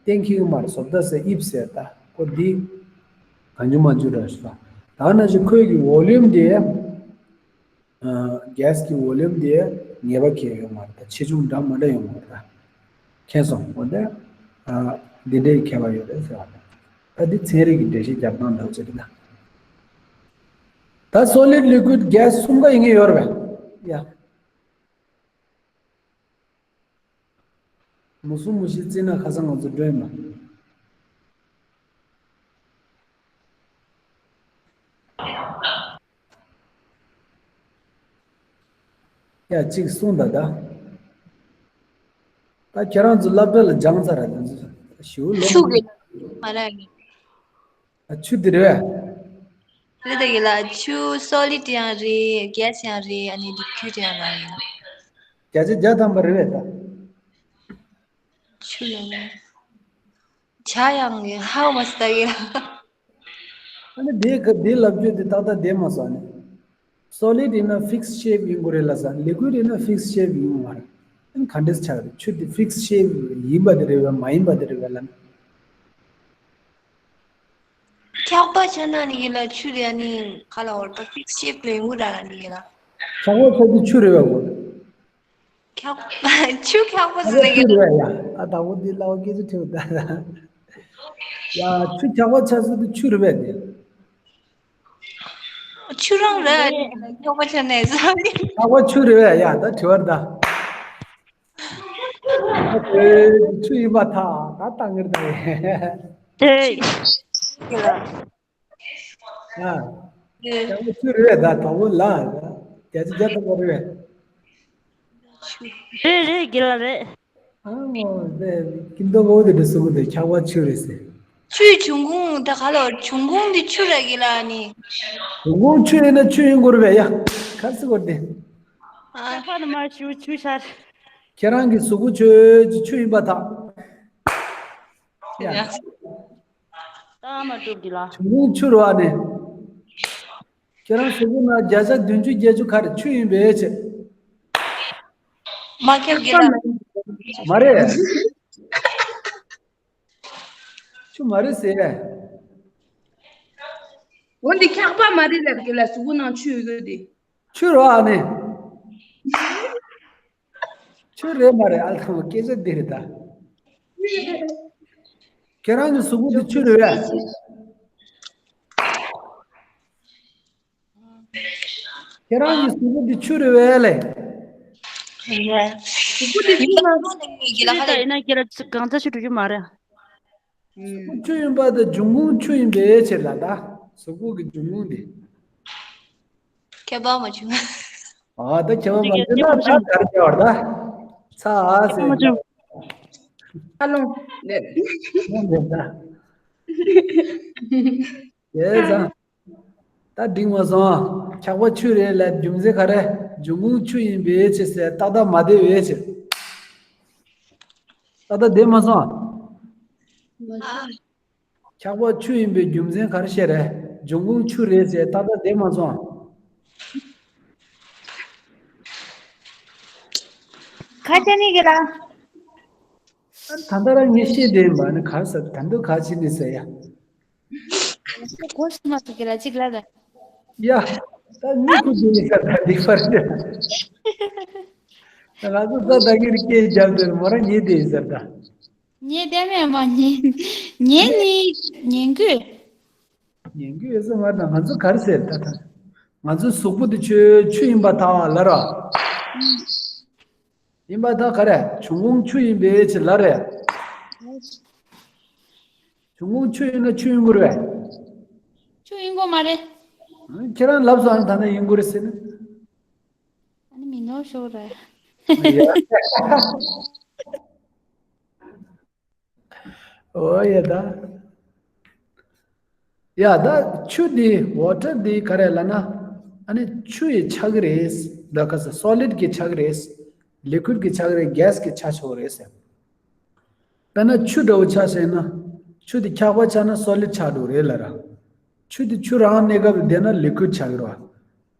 གཏན་འཁེལ་གྱི་མ་རེད། བཟོ་ལྟ་ཟེར་དབྱིབས་ཟེར་ད། ཁོ་འདི་གང་བྱུང་མང་བྱུང་འདྲ་ཞིག་ལ། ད་ནང་བཞིན་ཁོའི་གི་ཝོ་ལུམ་དེ། ཨ། གེ་སི་གི་ཝོ་ལུམ་དེ་ངེས་པ་གང་ཡང་ཡོད་མ་རེད། ད་ཆེ་ཆུང་འདྲ་མི་འདྲ་ཡོད་མ་རེད་ད། མཁྱེན་སོང་། འོ་ད། ཨ། འདི་འདྲའི་ཁྱད་པར་ཡོད་རེད་ཟེར་བ་དང་། ད་འདི་ཚན་རིག་གི་འགྲེལ་བཤད་རྒྱབ་སྟངས་འདྲ་བོ་ཅིག་རེད་ད། ད་སོ་ལིཌ། ལི་ཀུའིཌ། གེ་སི་གསུམ་ཀ་ཡིན་གྱི་ཡོད་རེད་པས། ཡ། མུ་གསུམ་མུ་བཞི་བརྩིས་ན་ཁ་སང་ང་ཚོ་འགྲོ་ཡིན་པ། ཡ། གཅིག་གསུངས་ད་ད། ད་ཁྱེད་རང་ཚོ་སློབ་གྲྭ་ལ་སྦྱངས་ཚར་ར། དེ་ཚོ་ཞུ་ལོ། ཆུ་གི་མ་རེད། ཨ། ཆུ་དེ་རེད་པས། རེད་ད་རྒན་ལགས། ཆུ་སོ་ལིཌ་ཡང་རེད། གེ་སི་ཡང་རེད། ཨ་ནི་ལི་ཀུའིཌ་ཡང་རེད། བརྒྱ་ཆ་བརྒྱ་ཐམ་པ་རེད་པས་ད། ཆུ་ལ་ལ། ཇ་ཡང་ཧ་མ་སྟ་གི། ཨ་ནི་དེ་ག་དེ་ལབ་རྒྱུ་དེ་ཏག་ཏག་བསྡད་མ་སོང་ནི། སོ་ལིཌ་ཡིན་ན་ཕིག་སི་ཤེབ་ཡིན་དགོས་རེད་ལབ་ས། ལི་ཀུའིཌ་ཡིན་ན་ཕིག་སི་ཤེབ་ཡིན་དགོས་མ་རེད། ཨ་ནི་ག་འདྲས་ཆགས་རེད། ཆུ་དེ་ཕིག་སི་ཤེབ་ཡིན་པ་དེ་རེད་པས། མ་ཡིན་པ་དེ་རེད་པས་ལབ་ན། འཁྱག་པ་ཆགས་ན་ནི་གི་ལ་ཆུ་རེ་ནི་ག་ལ་འོར་ཏོ་ཤེབ་ལེ་འུ་ར་ནི་གི་ལ། འཁྱག་པ་ཆགས་དུས་ཆུ་རེ་བ་གོ། འཁྱག་ཆུ་འཁྱག་པ་ཟེར་ནི་གི་ཆུ་རེ་བ་ཡ། ཨ་ད་འོ་དེ་ལ་འོ་སྐད་ཆ་དྲི་བ་ད། ཡ་ཆུ་འཁྱག་པ་ཆགས་སུ་དུས་ཆུ་རེ་བ་དེ། ཆུ་རང་རེད། ཁྱོ་ག་ཆ་ནས་ཟ། ཁ་བ་ཆུ་རེད་བས་ཡ་ད་དྲི་བར་ད། ཆུ་ཡིན་པ་ཐག་ད་བཏང་ངེར་ད་རེད། དེ། ཡ། ཁ་བ་ཆུ་རེད་བས་ད་དང་པོ་ལ། བརྒྱ་ཆ་བརྒྱ་ཐོབ་པ་རེད་བས། རེད་རེད་དགེ་ལགས་རེད། ཨ་མོ་དེ་ཀིན་ཏོ་གོ་དེ་འདྲ་སུ་གོ་དེ་ཁྱག་པ་ཆུ་རེད་ཟེར། ཆུའི་འབྱུང་ཁུངས་ད་ག་ལ་འབྱུང་ཁུངས་དེ་ཆུ་རེད་གི་ལ་ནི། འབྱུང་ཁུངས་ཆུ་ཡིན་ན་ཆུ་ཡིན་དགོས་རེད་པས་ཡ། ག་སི་གོ་དེ། ཨ། ཁྱག་པ་ནི་མ་ཆུ་ཆུ་ཤར། ཁྱེད་རང་གི་གཟུགས་པོ་ཆུ་ཆུ་ཡིན་པ་དག་ཡ། ཡ། ད་མ་གྲུབ་གི་ལ། འབྱུང་ཁུངས་ཆུ་རེད་པ་ནི། ཁྱེད་རང་གཟུགས་པོ་ན་བརྒྱ་ཆ་བདུན་ཅུ་བརྒྱད་ཅུ་ག་རེ་ཆུ་ཡིན་པས་ཆེ། མ་ཁྱབ་གི་ལ། མ་རེད། ཆུ་མ་རེད་ཟེར། འོ་འདི་ཁྱག་པ་མ་རེད་ལབ་ཀྱི་ལ་གཟུགས་པོ་ནང་ཆུ་ཡོད་གི་དེ། ཆུ་རེད་པ་ནི། ཆུ་རེད་མ་རེད་ཨ་ལ་ཐང་སྐད་ཆ་འདི་རེད་ད། ཁྱེད་རང་གི་གཟུགས་པོ་འདི་ཆུ་རེད་པས། ཁྱེད་རང་གི་གཟུགས་པོ་འདི་ཆུ་རེད་པས་ལས། གཟུགས་པོ་འདི་ཆུ་མ་རེད་ད་ཡིན་ན་ཁྱེད་རང་གང་ཚ་ཆུ་འགྲོ་རྒྱུ་མ་རེད། གཟུགས་པོ་ཆུ་ཡིན་པ་དང་འབྱུང་ཁུངས་ཆུ་ཡིན་པའི་ཕྱིར་ལ་ད། གཟུགས་པོ་གི་འབྱུང་ཁུངས་དེ། ཁྱད་པར་མ་བྱུང་། ཨ་ད་ཁྱད་པར་མ་བྱུང་ན་ད་ག་རེ་བྱ་བར་ད། ཚ་ཨ་ཟེར་ད། ཨ་ལོང་ནས། ལོང་ནས་ད། ཡེ་ཟ། ད་འགྲིག་མ་སོང་། ཁྱག་པ་ཆུ་རེད་ལ་རྒྱུ་མཚན་ག་རེ། འབྱུང་ཁུངས་ཆུ་ཡིན་པའི་ཕྱིར་ཟེར་ཏག་ཏག་མ་བསྡད་པའི་ཕྱིར། ཏག་ཏག་བསྡད་མ་སོང་། ཨ། ཁྱག་པ་ཆུ་ཡིན་པའི་རྒྱུ་མཚན་ག་རེ་བཤད་རེད། འབྱུང་ཁུངས་ཆུ་རེད་ཟེར་ཏག་ཏག་བསྡད་མ་སོང་། ཁ་ཆེ་ནི་གི་ལ། ད་ལྟ་རང་ངས་བཤད་བསྡད་ཡིན་པ་ནི་ག་རེ་ཟེར་ད་འདུག་ག་ཕྱིན་ནི་ཟེར་ཡ། གོ་ཤི་མ་ཐུག་གི་ལ་གཅིག་ལ་ལ། ཡ། ད་མི་ཁུ་དེ་ཡིན་ས་ད་འདི་ཕར་ཡ། ད་ང་ཚོ་ད་ད་གིར་སྐད་རྒྱབ་དེར་མོ་རང་ཉེ་དེ་ཡིན་ཟེར་ད། ཉེ་དེ་མེད་མ་ཉེ། ཉེ་ནི་ཉེ་གུ། ཉེ་གུ་ཡོད་ས་མ་ད་ང་ཚོ་ག་རེ་ཟེར་ད་ད། ང་ཚོ་གཟུགས་པོ་དེ་ཆུ་ཆུ་ཡིན་པ་ད་ལ་ར། ཡིན་པ་ད་ག་རེ། འབྱུང་ཁུངས་ཆུ་ཡིན་པའི་ཕྱིར་ལ་རེད། འབྱུང་ཁུངས་ཆུ་ཡིན་ན་ཆུ་ཡིན་དགོས་རེད། ཆུ་ཡིན་དགོས་མ་རེད། ཁྱེད་རང་ལབ་སོང་ཨ་ནི་ད་ནི་ཡིན་དགོས་རེད་ཟེར་ན། ཨ་ནི་མི་ནོར་ཤོག་རེད། ཨོ་ཡ་ད། ཡ་ད་ཆུ་འདི་ཝ་ཊར་འདི་ག་རེ་ལབ་ན། ཨ་ནི་ཆུ་ཡི་ཆགས་ཀྱི་རེད། ད་ག་ས་སོ་ལིཌ་གི་ཆགས་ཀྱི་རེད། ལི་ཀུཌ་གི་ཆགས་ཀྱི་རེད། གེ་སི་གི་ཆགས་ཆོག་རེད་ཟེར། དཔེར་ན་ཆུ་འདྲ་བོ་ཆགས་ཟེར་ན། ཆུ་འདི་འཁྱག་པ་ཆགས་ན་སོ་ལིཌ་ཆགས་འགྲོ་རེད་ལ་ར། ཆུ་འདི་ཆུ་རང་གནས་སྐབས་བསྡད་ན་ལི་ཀུཌ་ཆགས་ཀྱི་རེད་བ།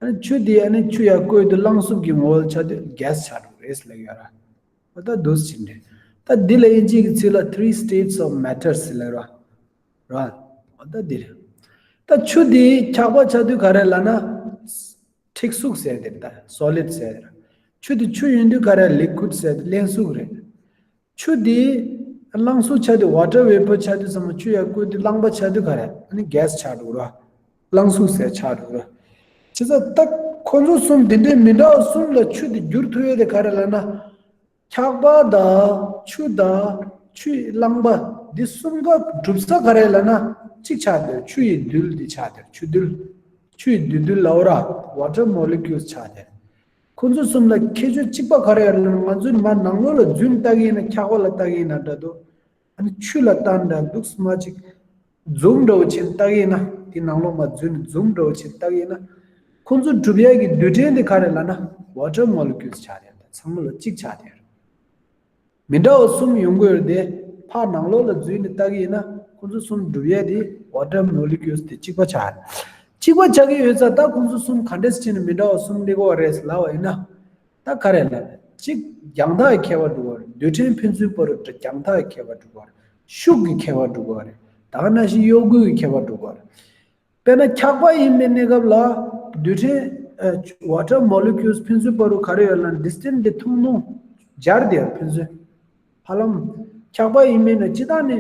ཨ་ནི་ཆུ་འདི་ཨ་ནི་ཆུ་ཡར་བསྐོལ་དུས་རླངས་གསུབ་ཀྱི་ངོ་བོ་ཆགས་དུས་གེ་སི་ཆགས་འགྲོ་རེད་ཟེར་ལབ་ཡོད་ར། འོ་ད་འདུག་ཟིན་རེད། ད་འདི་ལ་དབྱིན་ཇི་གི་ཚིག་ལ་three states of matter ཟེར་ལབ་ར། ར། འོ་ད་འདི་རེད། ད་ཆུ་འདི་འཁྱག་པ་ཆགས་དུས་ག་རེ་ལབ་ན། འཁྲིག་སུག་ཟེར་དེ་ད་སོ་ལིཌ་ཟེར། ཆུ་འདི་ཆུ་ཡིན་དུས་ག་རེ་ལི་ཀུཌ་ཟེར་དེ་བརླན་གསུག་རེད། ཆུ་འདི་རླངས་གསུག་ཆགས་དུས་ཝ་ཊར་ཝེ་པར་ཆགས་དུས་ཚང་མ་ཆུ་ཡར་བསྐོལ་དུས་རླངས་པ་ཆགས་དུས་ག་རེ་ཨ་ནི་གེ་སི་ཆགས་འགྲོ་ར། རླངས་གསུག་ཟེར་ཆགས་འགྲོ་ར། བྱས་ཙང་ད་ཁོ་ཚོ་གསུམ་འདི་འདྲའི་མི་འདྲ་བ་གསུམ་ལ་ཆུ་འདི་འགྱུར་ཐུབ་ཡས་དེ་ག་རེ་ལབ་ན། འཁྱག་པ་དང་ཆུ་དང་ཆུ་ཡི་རླངས་པ་འདི་གསུམ་ཀ་གྲུབ་ས་ག་རེ་ལབ་ན་གཅིག་ཆགས་དེར་ཆུ་ཡི་རྡུལ་འདི་ཆགས་དེར་ཆུ་རྡུལ། ཆུ་ཡི་རྡུལ་རྡུལ་ལབ་ར། ཝ་ཊར་མོ་ལི་ཀུལ་ཆགས་དེར། ཁོ་ཚོ་གསུམ་ལ་ཁྱད་ཆོས་གཅིག་པ་ག་རེ་ཡོད་ལབ་ན་ང་ཚོའི་མ་ནང་ལོགས་ལ་རྫུན་བཏགས་ཡིན་ན་འཁྱག་པ་ལ་བཏགས་ཡིན་ན་འདྲ་འདུག་ཨ་ནི་ཆུ་ལ་བཏང་འདྲ་འདུག་སྨ་ཅིག་འཛུམ་འདྲ་བོ་ཆེན་བཏགས་ཡིན་ན་དེ་ནང་ལོགས་མ་རྫུན་འཛུམ་འདྲ་བོ་ཆེན་བཏགས་ཡིན་ན། ཁོ་ཚོ་གྲུབ་ཡས་ཀྱི་རྡུལ་ཕྲན་དེ་ག་རེ་ལབ་ན་ཝ་ཊར་མོ་ལི་ཀུལ་ཆགས་དེར་ད་ཚང་མ་ལ་གཅིག་ཆགས་དེར། མི་འདྲ་བ་གསུམ་ཡོང་གི་ཡོད་དེ། ཕར་ནང་ལོགས་ལ་འཛུལ་ནས་བལྟ་གི་ཡིན་ན་ཁོང་ཚོ་གསུམ་སྒྲུབ་ཡས་དེ་ཝ་ཊར་མོ་ལི་ཀུལ་སི་དེ་གཅིག་པ་ཆགས་རེད། གཅིག་པ་ཆགས་ཀྱི་ཡོད་ཙང་ད་ཁོང་ཚོ་གསུམ་ག་འདྲས་བྱས་ནས་མི་འདྲ་བ་གསུམ་སླེབས་ཀྱི་ཡོད་རེད་ལབ་པ་ཡིན་ན། ད་ག་རེ་ལབ་ན་གཅིག་རྒྱང་ཐག་གི་ཁྱད་པར་འགྲོ་གི་རེད། རྡུལ་ཕྲན་ཕན་ཚུན་བར་དུ་རྒྱང་ཐག་གི་ཁྱད་པར་འགྲོ་གི་རེད། ཤུགས་ཀྱི་ཁྱད་པར་འགྲོ་གི་རེད། ད་ག་ནང་བཞིན་གཡོ་འགུལ་གྱི་ཁྱད་པར་འགྲོ་གི་རེད། དཔེར་ན་འཁྱག་པ་ཡིན་པའི་གནས་སྐབས་ལ་རྡུལ་ཕྲན་water molecules ཕན་ཚུན་བར་དུ་ག་རེ་ཡོད་ལབ་ན་distance དེ་ཐུང་ཐུང་སྦྱར་དེ་ཡོད་ཕན་ཚུན། ཧ་ལམ་འཁྱག་པ་ཡིན་མིན་ནི་སྤྱིར་བཏང་ནི་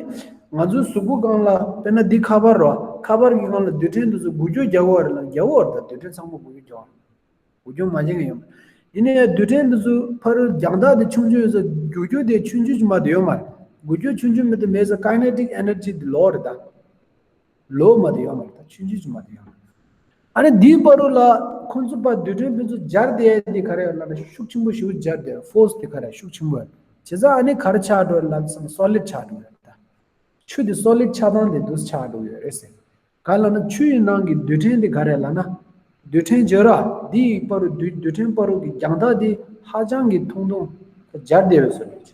ང་ཚོའི་གཟུགས་པོ་སྒང་ལ་དཔེར་ན་འདི་ཁ་པར་རོ། ཁ་པར་གྱི་སྒང་ལ་རྡུལ་ཕྲན་འདི་ཚོ་འགུལ་སྐྱོད་རྒྱག་གི་ཡོད་རེད་ལ་རྒྱག་གི་ཡོད་རེད། ད་རྡུལ་ཕྲན་ཚང་མ་འགུལ་སྐྱོད་རྒྱག་གི་ཡོད་རེད། འགུལ་སྐྱོད་མ་བྱེད་མཁན་ཡོད་མ་རེད། ཡིན་ནའི་རྡུལ་ཕྲན་འདི་ཚོ་ཕ་རོལ་རྒྱང་ཐག་དེ་ཆུང་ཆུང་ཡོད་ས་འགུལ་སྐྱོད་དེ་ཆུང་ཆུང་ཅིག་མ་གཏོགས་ཡོད་མ་རེད། འགུལ་སྐྱོད་ཆུང་ཆུང་མི་འདུག་མེད་ས་kinetic energy དེ་ལོ་རེད་ད། ལོ་མ་གཏོགས་ཡོད་མ་རེད་ད། ཆུང་ཆུང་ཅིག་མ་གཏོགས་ཡོད་མ་རེད། ཨ་ནི་འདིའི་བར་དུ་ལ་ཁོང་ཚོ་ཕར་རྡུལ་ཕྲན་ཕན་ཚུན་སྦྱར་བསྡད་ཡ་དེ་ག་རེ་ཡོད་ལབ་ན་ཤུགས་ཆེན་པོ་ཞིག་སྦྱར་བསྡད་ཡོད། force དེ་ག་རེ་ཤུགས་ཆེན་པོ་ཡོད། བྱས་ཙང་ཨ་ནི་ག་རེ་ཆགས་འགྲོ་ལབ་ཙང་solid ཆགས་འགྲོ་ཡོད་ད། ཆུ་དེ་solid ཆགས་སྟངས་དེ་འདུག་ཆགས་འགྲོ་ཡོད་རེད་ཟེར། ག་ལབ་ན་ཆུ་ཡི་ནང་གི་རྡུལ་ཕྲན་དེ་ག་རེ་ལབ་ན། རྡུལ་ཕྲན་བརྗོད་ར་འདི་ཡི་བར་དུ་རྡུལ་རྡུལ་ཕྲན་བར་དུ་གི་རྒྱང་ཐག་དེ་ཧ་ཅང་གི་ཐུང་ཐུང་སྦྱར་བསྡད་ཡོད་ཟེར་ནས།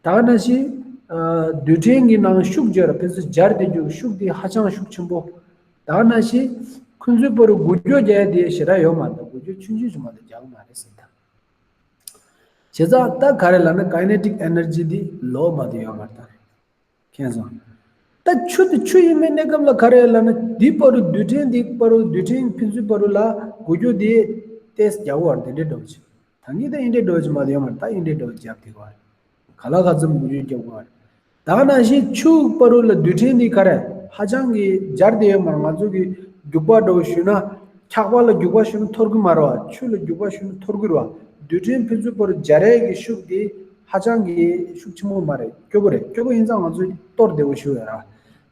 ད་ག་ནང་བཞིན། ཨ། རྡུལ་ཕྲན་གྱི་ནང་ཤུགས་བརྗོད་ར་ཕན་ཚུན་སྦྱར་བསྡད་རྒྱུ་ཤུགས་དེ་ཧ་ཅང་ཤུགས་ཆེན་པོ། ད་ག་ནང་བཞིན། ཁོང་ཚོའི་བར་དུ་འགུལ་སྐྱོད་རྒྱག་ཡ་དེ་ཞེ་དྲག་ཡོད་མ་རེད། འགུལ་སྐྱོད་ཆུང་ཆུང་ཞིག་མ་གཏོགས་རྒྱག་གི་མ་རེད་ཟེར་ད། བྱས་ཙང་ད་ག་རེ་ལབ་ན་kinetic energy འདི་ལོ་མ་གཏོགས་ཡོད་མ་རེད་ད། མཁྱེན་སོང་། ད་ཆུ་དེ་ཆུ་ཡིན་པའི་གནས་སྐབས་ལ་ག་རེ་ལབ་ན་འདི་བར་དུ་རྡུལ་ཕྲན་འདི་བར་དུ་རྡུལ་ཕྲན་ཕན་ཚུན་བར་དུ་ལ་འགུལ་སྐྱོད་དེ་ཏེས་རྒྱག་པ་འདི་འདྲའི་འགྲོ་བྱེད། ད་ངས་ད་ཡིན་འདྲའི་འགྲོ་བྱེད་མ་དེ་ཡོད་མ་རེད། ད་ཡིན་འདྲའི་འགྲོ་བྱེད་རྒྱབ་དེ་ག་རེད། ག་ལ་ག་ཙམ་འགུལ་སྐྱོད་རྒྱབ་དགོས་རེད། ད་ག་ནང་བཞིན་ཆུ་བར་དུ་ལ་རྡུལ་ཕྲན་འདི་ག་རེ་ཧ་ཅང་གི་སྦྱར་བསྡད་ཡོད་མ་རེད། ང་ཚོ་གི་རྒྱུག་པ་འདྲ་བོ་ཞུས་ན། འཁྱག་པ་ལ་རྒྱུག་པ་ཞུས་ན་འཐོར་གི་མ་རེད་བ། ཆུ་ལ་རྒྱུག་པ་ཞུས་ན་འཐོར་གི་རེད་བ། རྡུལ་ཕྲན་ཕན་ཚུན་བར་སྦྱར་ཡས་ཀྱི་ཤུགས་དེ་ཧ་ཅང་གི་ཤུགས་ཆེན་པོ་མ་རེད། སྐྱོ་པོ་རེད། སྐྱོ་པོ་ཡིན་ཙང་ང་ཚོས་གཏོར་བདེ་བོ་ཞུ་ཡ་ར།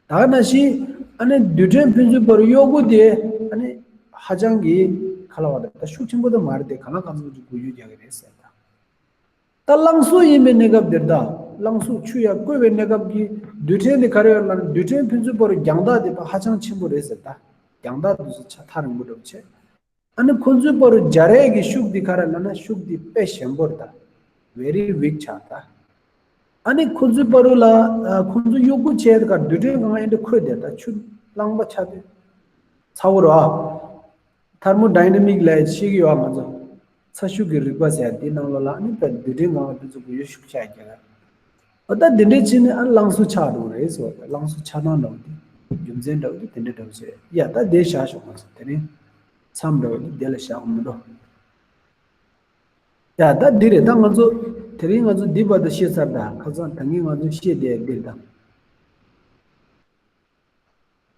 ད་ག་ནང་བཞིན་ཨ་ནི་རྡུལ་ཕྲན་ཕན་ཚུན་བར་གཡོ་འགུལ་དེ་ཨ་ནི་ཧ་ཅང་གི་ག་ལབ་དགོས་རེད། ད་ཤུགས་ཆེན་པོ་དེ་མ་རེད་དེ། ག་ལ་ག་ཚོད་ཀྱི་འགུལ་སྐྱོད་རྒྱག་གི་རེད་ཟེར་ད། ད་རླངས་གཟུགས་ཡིན་པའི་གནས་སྐབས་འདིར་ད་རླངས་གཟུགས་ཆུ་ཡར་བསྐོལ་བའི་གནས་སྐབས་ཀྱི་རྡུལ་ཕྲན་དེ་ག་རེ་ཡོད་ལབ་ན་རྡུལ་ཕྲན་ཕན་ཚུན་བར་རྒྱང་ཐག་དེ་ཕར་ཧ་ཅང་ཆེན་པོ་རེད་ཟེར་ད། རྒྱང་ཐག་དེ་ཚོ་ཆ་ཐག་རིང་པོ་འདྲ་བོ་བྱས། ཨ་ནི་ཁོ་ཚོའི་བར་དུ་སྦྱར་ཡས་ཀྱི་ཤུགས་འདི་ག་རེ་ལབ་ན་ཤུགས་འདི་དཔེ་ཞན་པོ་རེད་ད། very weak ཆགས་ད། ཨ་ནི་ཁོ་ཚོའི་བར་དུ་ལ་ཨ་ཁོ་ཚོ་གཡོ་འགུལ་བྱས་ད་ག་རྡུལ་ཕྲན་གང་ཨེ་འདྲ་འཁོད་དེ་ད་ཆུ་རླངས་པ་ཆགས་དུས་ཚ་བོ་རེད་བ། thermodynamic ལབ་ཤེས་ཀྱི་ཡོད་ང་ཚོ། ཚ་ཤུགས་ཀྱི་རིག་པ་ཟེར་དེའི་ནང་ལོགས་ལ་ཨ་ནི་དཔེ་རྡུལ་ཕྲན་གང་ལ་དེ་ཚོ་གུ་ཡོ་ཤུགས་ཆགས་ཀྱི་རེད། འོ་ད་འདི་འདྲའི་ཕྱིན་ནས་ཨ་རླངས་གཟུགས་ཆགས་འགྲོ་རེད་ཟེར་བ་དང་རླངས་གཟུགས་ཆགས་སྟངས་འདྲ་བོ་དེ་རྒྱུ་མཚན་འདྲ་བོ་དེ་དེ་འདྲ་འདྲ་བོ་བྱས་ཡ་ད་དེ་བཞག་ཤོག་ང་ཚོ་དེ་རིང་མཚམས་འདྲ་བོ་དེ་དེ་ལ་བཞག་མི་འགྲོ། ཡ་ད་འདི་རེད། ད་ང་ཚོ་དེ་རིང་ང་ཚོ་འདི་བར་དུ་བཤད་ཚར། ད་ཁ་སང་ད་ངས་ང་ཚོ་བཤད་བསྡད་འདིར་ད།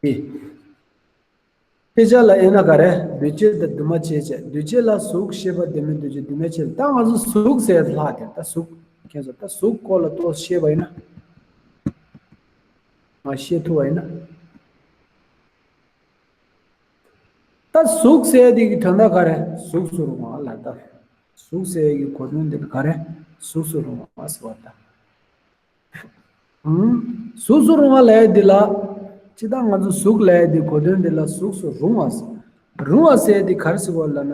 ཨེ། དཔེ་ཆ་ལ་ཨེ་ན་ག་རེ་འདུས་བྱས་དང་འདུས་མ་བྱས་བྱས། འདུས་བྱས་ལ་གཟུགས་ཤེས་པ་ལྡན་མིན་འདུས་བྱས་འདུས་མ་བྱས། ད་ང་ཚོ་གཟུགས་ཟེར་ལྷག་དེ་ད་གཟུགས་ཁྱེད་ཚོ་ད་གཟུགས་སྐོར་ལ་ཏོག་ཤེས་པ་ཡིན་ན། ང་ཤེས་ཐུབ་པ་ཡིན་ན། ད་གཟུགས་ཟེར་དེ་གི་དོན་དག་ག་རེ་གཟུགས་སུ་རུང་བ་ལ་ད། གཟུགས་ཟེར་གི་གོ་དོན་དེ་ག་རེ་གཟུགས་སུ་རུང་བ་ཟེར་བ་ད། ཨང་། གཟུགས་སུ་རུང་བ་ལབ་ཡ་འདི་ལ། སྤྱིར་བཏང་ང་ཚོ་གཟུགས་ལབ་ཡ་འདི་གོ་དོན་འདི་ལ་གཟུགས་སུ་རུང་བ་ཟེར། རུང་བ་ཟེར་ཡ་འདི་ག་རེ་ཟེར་བ་ལབ་ན།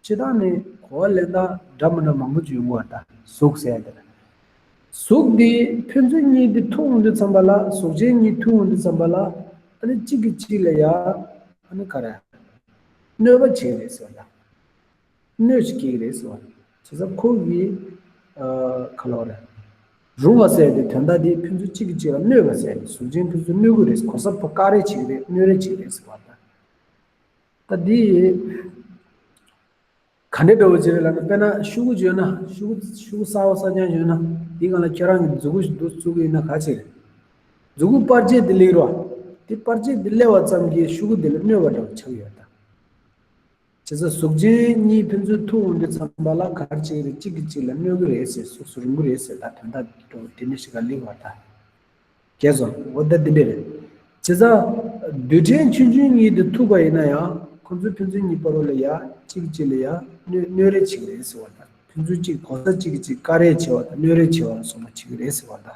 སྤྱིར་བཏང་ནི་གོ་བ་ལེན་སྟངས་འདྲ་མི་འདྲ་མང་པོ་ཅིག་ཡོང་གི་ཡོད་ད་གཟུགས་ཟེར་ཡ་འདི་ལ། གཟུགས་འདི་ཕན་ཚུན་གཉིས་འདི་ཐུག་འོང་དུས་ཙམ་པ་ལ་གཟུགས་ཅན་གཉིས་ཐུག་འོང་དུས་ཙམ་པ་ལ་ཨ་ནི་གཅིག་གིས་གཅིག་ལ་ཡ་ཨ་ནི་ག་རེ། གནོད་པ་བྱེད་རེད་ཟེར་བ་ད། གནོད་ཅིག་སྐྱེལ་གི་རེད་ཟེར་བ། བྱས་ཙང་ཁོ་གི་ཨ་ག་ལབ་རེད། རུང་བ་ཟེར་ཏེ་དོན་དག་འདི་ཕན་ཚུན་གཅིག་གིས་གཅིག་ལ་གནོད་པ་ཟེར་ཏེ་གཟུགས་ཅན་ཕན་ཚུན་གནོད་གི་རེད། གོ་ས་ཕ་དཀའ་རེ་བྱེད་ཀྱི་རེད། གནོད་རེ་བྱེད་ཀྱི་རེད་ཟེར་བ་ད། ད་འདི་ག་འདྲ་འདྲ་བོ་ཅིག་རེད་ལབ་ན། དཔེར་ན་ཤུ་གུ་ཅིག་ཡོད་ན། ཤུ་གུ་ཤུ་གུ་གསར་པ་གསར་རྐྱང་ཡོད་ན་འདི་སྒང་ལ་ཁྱེད་རང་གི་མཛུ་གུ་ཞིག་འདུག་བཙུགས་ཀྱི་ཡིན་ན་ག་ཅིག་རེད། མཛུ་གུ་པར་ཆས་འདི་སླེབས་རོགས། འདི་པར་ཆས་འདི་སླེབས་པ་ཙམ་གྱིས་ཤུ་གུ་འདི་ལ་གནོད་པ་འདྲ་བོ་ཆགས་ཡོད་ད། བྱས་ཙང་གཟུགས་ཅན་གཉིས་ཕན་ཚུན་ཐུག་འོང་དུས་ཙམ་པ་ལ་ག་རེ་བྱེད་ཀྱི་རེད། གཅིག་གིས་གཅིག་ལ་གནོད་ཀྱི་རེད་ཟེར། གཟུགས་སུ་རུང་གི་རེད་ཟེར། ད་དོན་དག་འདི་འདྲ་ཞིག་ག་ལེགས་པར་ད། རྒྱས་སོང་། འོ་ད་འདི་འདྲ་རེད། བྱས་ཙང་རྡུལ་ཕྲན་ཆུང་ཆུང་གཉིས་དེ་ཐུག་པ་ཡིན་ན་ཡང་ཁོང་ཚོའི་ཕན་ཚུན་གཉིས་བར་ལ་ཡ་གཅིག་གིས་གཅིག་ལ་ཡ་གནོད་གནོད་རེ་བྱེད་ཀྱི་རེད་ཟེར་བ་ད། ཕན་ཚུན་གཅིག་གོ་ས་གཅིག་གིས་གཅིག་དཀའ་རེ་བྱེད་པ་དང་གནོད་རེ་བྱེད་པ་ལ་སོགས་པ་བྱེད་ཀྱི་རེད་ཟེར་བ་ད།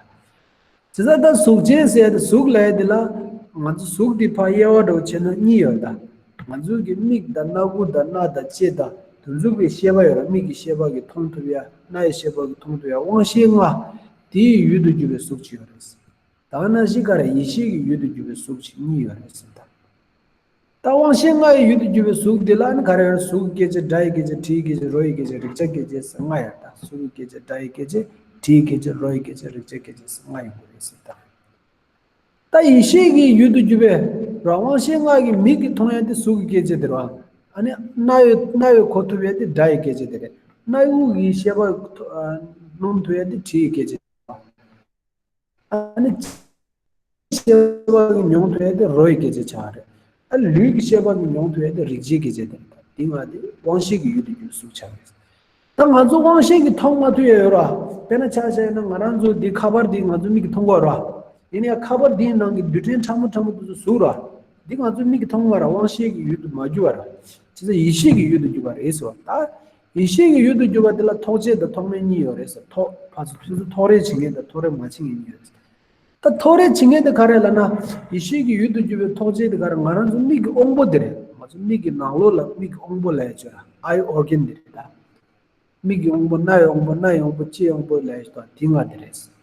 བྱས་ཙང་ད་གཟུགས་ཅན་ཟེར་ཡ་དེ་གཟུགས་ལབ་ཡ་དེ་ལ་ང་ཚོ་གཟུགས་འདི་ཕར་དབྱེ་བ་འདྲ་བོ་ཕྱེ་ན་གཉིས་ཡོད་ད། ང་ཚོ་གི་མིག་དང་སྣ་ཁུག་དང་སྣ་དང་ལྕེ་དང་དེ་ཚོ་གི་ཤེས་པ་ཡོད་ར། མིག་གི་ཤེས་པ་གིས་མཐོང་ཐུབ་ཡ། སྣ་ཡི་ཤེས་པ་གིས་མཐོང་ཐུབ་ཡ། དབང་ཤེས་ལྔ་དེའི་ཡུལ་དུ་གྱུར་པའི་གཟུགས་ཅིག་ཡོད་རེད། ད་ག་ནང་བཞིན་ག་རེ་ཡིད་ཤེས་ཀྱི་ཡུལ་དུ་གྱུར་པའི་གཟུགས་ཅིག་གཉིས་ཡོད་རེད་ཟེར་ད། ད་དབང་ཤེས་ལྔ་ཡི་ཡུལ་དུ་གྱུར་པའི་གཟུགས་འདི་ལ་ནི་ག་རེ་ཡོད། གཟུགས་ཀྱི་སྐད་ཅིག་སྒྲ་ཡི་སྐད་ཅིག་དྲི་ཡི་སྐད་ཅིག་རོ་ཡི་སྐད་ཅིག་རེག་བྱ་སྐད་ཅིག་ཟེར་ལྔ་ཡོད་ད། གཟུགས་ཀྱི་སྐད་ཅིག་སྒྲ་ཡི་སྐད་ཅིག་དྲི་ཡི་སྐད་ཅིག་རོ་ཡི་སྐད་ཅིག་རེག་བྱ་སྐད་ཅིག་ཟེར་ལྔ་ཡོང་གི་རེད་ཟེར་ད། ད་ཡེ་ཤེས་ཀྱི་ཡུལ་དུ་གྱུར་པའི་རང་དབང་ཤེས་ལྔ་གི་མིག་གིས་མཐོང་ཡ་དེ་གཟུགས་ཀྱི་སྐྱེ་མཆེད་དེ་རེད་བ། ཨ་ནི་རྣ་བའི་རྣ་བའི་གོ་ཐུབ་ཡ་དེ་སྒྲ་ཡི་སྐྱེ་མཆེད་དེ་རེད། སྣའུ་གི་ཤེས་པ་སྣོམ་ཐུབ་ཡ་དེ་དྲི་ཡི་སྐྱེ་མཆེད། ཨ་ནི་ཤེས་པ་གི་མྱོང་ཐུབ་ཡ་དེ་རོ་ཡི་སྐྱེ་མཆེད་ཆགས་རེད། ཨ་ལུས་ཀྱི་ཤེས་པ་གི་མྱོང་ཐུབ་ཡ་དེ་རེག་བྱའི་སྐྱེ་མཆེད་དེ་རེད། དེ་ལྔ་དེ་དབང་ཤེས་ཀྱི་ཡུལ་དུ་གྱུར་གཟུགས་ཆགས་རེད། ད་ང་ཚོ་དབང་ཤེས་ཀྱིས་མཐོང་མ་ཐུབ་ཡ་ཡོད་ར། དཔེར་ན་ཆ་བཞག་ན་ང་རང་ཚོ་འདི་ཁ་པར་འདི་ང་ཚོ་མིག་གིས་མཐོང་གི་ཡོད་ར། ཡིན་ཡང་ཁ་པར་འདིའི་ནང་གི་རྡུལ་ཕྲན་ཕྲ་མོ་ཕྲ་མོ་དེ་ཚོ་གཟུགས་ར། འདི་ང་ཚོ་མིག་གིས་མཐོང་བ་ར། དབང་ཤེས་ཀྱི་ཡུལ་དུ་མ་གྱུར་བ་ར། བྱས་ཙང་ཡེ་ཤེས་ཀྱི་ཡུལ་དུ་གྱུར་པ་རེད་ཟེར་བ། ད་ཡེ་ཤེས་ཀྱི་ཡུལ་དུ་གྱུར་པ་དེ་ལ་ཐོགས་བཅས་དང་ཐོགས་མེད་གཉིས་ཡོད་རེད་ཟེར། ཐོགས་ཕར་ཚུར་ཕར་ཚུར་ཐོགས་རེག་བྱེད་མཁན་དང་ཐོགས་རེག་མ་བྱེད་མཁན་གཉིས་ཡོད་རེད་ཟེར། ད་ཐོགས་རེག་བྱེད་མཁན་དེ་ག་རེ་ལབ་ན། ཡེ་ཤེས་ཀྱི་ཡུལ་དུ་གྱུར་པའི་ཐོགས་བཅས་དེ་ག་རེ། ང་རང་ཚོ་མིག་གི་དབང་པོ་དེ་རེད། ང་ཚོ་མིག་གི་ནང་ལོགས་ལ་མིག་གི་དབང་པོ་ལབ་ཡ་ཅིག་ཡོད་ར། ཨའི་ཨོར་གན་དེ་རེད་ད། མིག་གི་དབང་པོ། རྣ་བའི་དབང་པོ། སྣ་ཡི་དབང་པོ། ལྕེའི་དབང་པོ་ལབ་ཡ་ཅིག་དང་དེ་ལྔ་དེ་རེད།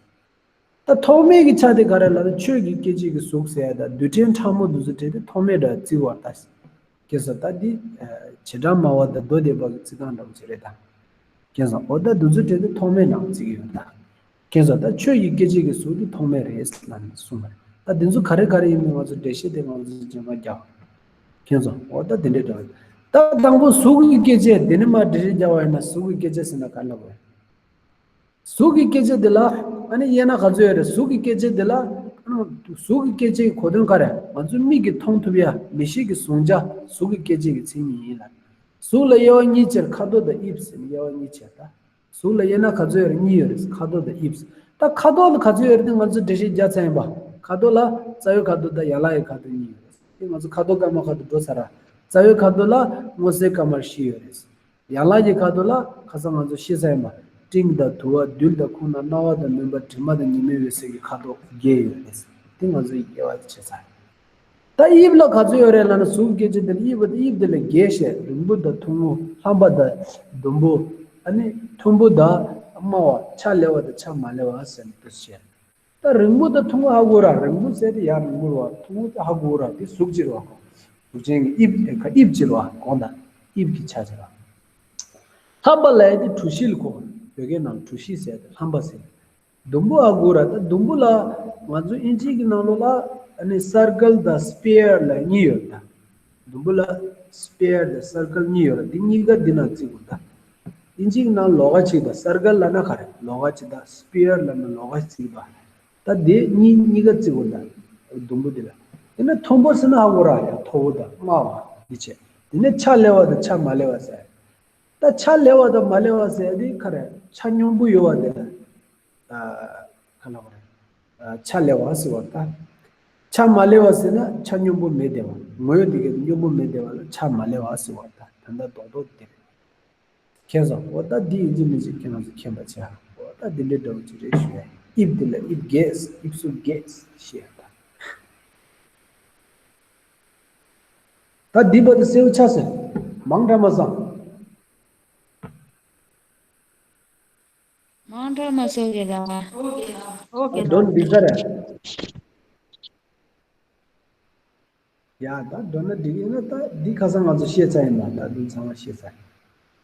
ད་ཐོགས་མེད་ཀྱི་ཆ་དེ་ག་རེ་ལབ་ན། ཆོས་ཀྱི་སྐྱེ་མཆེད་ཀྱི་གཟུགས་ཟེར་ཡ་ད་རྡུལ་ཕྲན་ཕྲ་མོ་དེ་ཚོ་བྲིས་ཏེ་ཐོགས་མེད་འདྲ་བརྩི་བར་ལྟ། ཁྱེད་ཚོ་ད་འདི་བྱེ་བྲག་སྨྲ་བ་དང་མདོ་སྡེ་པ་གི་རྩི་སྟངས་འདྲ་བོ་ཅིག་རེད་ད། ཁྱེད་ཚོ་འོ་ད་དེ་ཚོ་བྲིས་ཏེ་ཐོགས་མེད་འདྲ་བོ་བརྩི་གི་ཡོད་ད། ཁྱེད་ཚོ་ད་ཆོས་ཀྱི་སྐྱེ་མཆེད་ཀྱི་གཟུགས་དེ་ཐོགས་མེད་རེད་ལབ་ནས་གསུངས་པ་རེད། ད་འདི་ཚོ་ག་རེ་ག་རེ་ཡིན་མིན་ང་ཚོ་འགྲེལ་བཤད་དེ་ང་ཚོ་རྗེས་མ་རྒྱག་ཁྱེད་ཚོ་འོ་ད་དེ་འདྲའི་འདྲ་བོ། ད་དང་པོ་གཟུགས་ཀྱི་སྐྱེ་མཆེད་དེ་ནས་མར་འགྲེལ་བཤད་རྒྱག་པ་ཡིན་ན། གཟུགས་ཀྱི་སྐྱེ་མཆེད་ཟེར་ན་ག་རེ་ལབ་དགོས་རེད། གཟུགས་ཀྱི་སྐྱེ་མཆེད་དེ་ལ་ཨ་ནི་དབྱེ་ན་ག་ཚོད་ཡོད་རེད། གཟུགས་ཀྱི་སྐྱེ་མཆེད་དེ་ལ་ཨ་ནི་གཟུགས་ཀྱི་སྐྱེ་མཆེད་ཀྱི་གོ་དོན་ག་རེ། ང་ཚོའི་མིག་གིས་མཐོང་ཐུབ་ཡ་མིག་ཤེས་ཀྱི་གཟུང་བྱ་གཟུགས་ཀྱི་སྐྱེ་མཆེད་ཀྱི་མཚན་ཉིད་ཡིན་ལ། གཟུགས་ལ་དབྱེ་བ་གཉིས་ཕྱེ། ཁ་དོག་དང་དབྱིབས་ཟེར་ནས་དབྱེ་བ་གཉིས་ཕྱེ་ད། གཟུགས་ལ་དབྱེ་ན་ག་ཚོད་ཡོད་རེད། གཉིས་ཡོད་རེད། ཁ་དོག་དང་དབྱིབས། ད་ཁ་དོག་ལ་ག་ཚོད་ཡོད་རེད་དེ་ང་ཚོས་འགྲེལ་བཤད་རྒྱག་ཚར་ཡིན་པ། ཁ་དོག་ལ་རྩ་བའི་ཁ་དོག་དང་ཡན་ལག་གི་ཁ་དོག་གཉིས་ཡོད་རེད། དེ་ང་ཚོ་ཁ་དོག་སྐར་མ་ཁ་དོག་འགྲོ་ཚར་ར། རྩ་བའི་ཁ་དོག་ལ་སྔོ་སེར་དཀར་དམར་བཞི་ཡོད་རེད། ཡན་ལག་གི་ཁ་དོག་ལ་ཁ་སང་ང་ཚོ་བཤད་ཚར་ཡིན་པ། སྤྲིན་དང་དུ་བ། རྡུལ་དང་ཁུག་རྣ། རྣ་བ་དང་མུན་པ། དྲི་མ་དང་ཉི་མའི་འོད་ཟེར་གྱི་ཁ་དོག་བརྒྱད་ཡོད་རེད། དེ་ང་ཚོ་དབྱེ་བ་དེ་ཕྱེ་ཚར། ད་དབྱིབས་ལ་ག་ཚོད་ཡོད་རེད་ལབ་ན། གཟུགས་སྐྱེ་མཆེད་དེ་ལ་དབྱིབས། དབྱིབས་དེ་ལ་བརྒྱད་བཤད། རིང་པོ་དང་ཐུང་ངུ། ལྷམ་པ་དང་ཟླུམ་པོ། ཨ་ནི་མཐོན་པོ་དང་དམའ་བ། ཆ་ལེགས་པ་དང་ཆ་མ་ལེགས་པ་ཟེར་ནས་དེ་བཤད། ད་རིང་པོ་དང་ཐུང་ངུ་ཧ་གོ་ར། རིང་པོ་ཟེར་དེ་ཡར་རིང་པོ་རེད་བ། ཐུང་ངུ་དེ་ཧ་གོ་ར། དེ་གཟུགས་ཅིག་རེད་བ། གཟུགས་ཅན་གྱི་དབྱིབས་དེ་ཁ་དབྱིབས་ཅིག་རེད་བ། གོང་དང་དབྱིབས་ཀྱི་ཆ་ཅིག་རེད། ལྷམ་པ་ལབ་ཡ་དེ་གྲུ་བཞི་ལ་གོ། བོད་སྐད་ནང་གྲུ་བཞི་ཟེར་དེ་ལྷམ་པ་ཟེར། ཟླུམ་པོ་ཧ་གོ་ར། ད་ཟླུམ་པོ་ལ་ང་ཚོ་ཨིན་ཇི་གི་ནང་ལོགས་ལ་ཨ་ནི་སར་ཀལ་དང་སི་ཕི་ཡར་ལབ་གཉིས་ཡོད་ད། ཟླུམ་པོ་ལ་སི་ཕི་ཡར་དང་སར་ཀལ་གཉིས་ཡོད་ར། འདི་གཉིས་ཀ་འདི་ནང་བརྩི་དགོས་ད། ཨིན་ཇི་གི་ནང་ལོགས་ཀ་གཅིག་དང་། སར་ཀལ་ལབ་ན་ག་རེ། ལོགས་ཀ་གཅིག་དང་། སི་ཕི་ཡར་ལབ་ན་ལོགས་ཀ་གཅིག་ད། ད་འདི་གཉིས་གཉིས་ཀ་བརྩི་དགོས་ད། ཟླུམ་པོ་འདི་ལ། དེ་ནས་མཐོན་པོ་ཟེར་ན་ཧ་གོ་ར། ཡང་མཐོ་བོ་དང་དམའ་བ་འདི་བྱས། དེ་ནས་ཆ་ལེགས་པ་དང་ཆ་མ་ལེགས་པ་ཟེར། ད་ཆ་ལེགས་པ་དང་མ་ལེགས་པ་ཟེར་དེ་ག་རེ། ཆ་སྙོམས་པོ་ཡོད་པ་དེ་ལ་ཨ་ག་ལབ་དགོས་རེད། ཨ་ཆ་ལེགས་པ་ཟེར་བ་ད། ཆ་མ་ལེགས་པ་ཟེར་ན་ཆ་སྙོམས་པོ་མེད་བསྡད་པ། ངོས་དེ་གའི་སྙོམས་པོ་མེད་བསྡད་པ་ལ་ཆ་མ་ལེགས་པ་ཟེར་བ་ད། ད་ལྟ་རྡོག་རྡོག་དེ་རེད། མཁྱེན་སོང་། འོ་ད་འདི་ཡིན་གཅིག་མིན་གཅིག་ཁྱེད་རང་ཚོ་མཁྱེན་པ་བྱ། འོ་ད་འདི་འདྲའི་འདྲ་བོ་ཅིག་རེད་ཞུ་ཡ། དབྱིབས་འདི་ལ་དབྱིབས་བརྒྱད། དབྱིབས་གཟུགས་བརྒྱད་ཞེས་ད། ད་འདི་བར་དུ་གསལ་པོ་ཆགས་སོང་། མང་དྲགས་མ་སོང་། མང་དྲགས་མ་སོང་། གི་ལ་ཨོ་གི་ལ་འདོན་འདི་ཚར་རེད། ཡ་ད་འདོན་ན་འགྲིག་ཡིན་ན། ད་འདི་ཁ་སང་ང་ཚོ་བཤད་ཚར་ཡིན་པ། ད་འདི་ཚང་མ་བཤད་ཚར།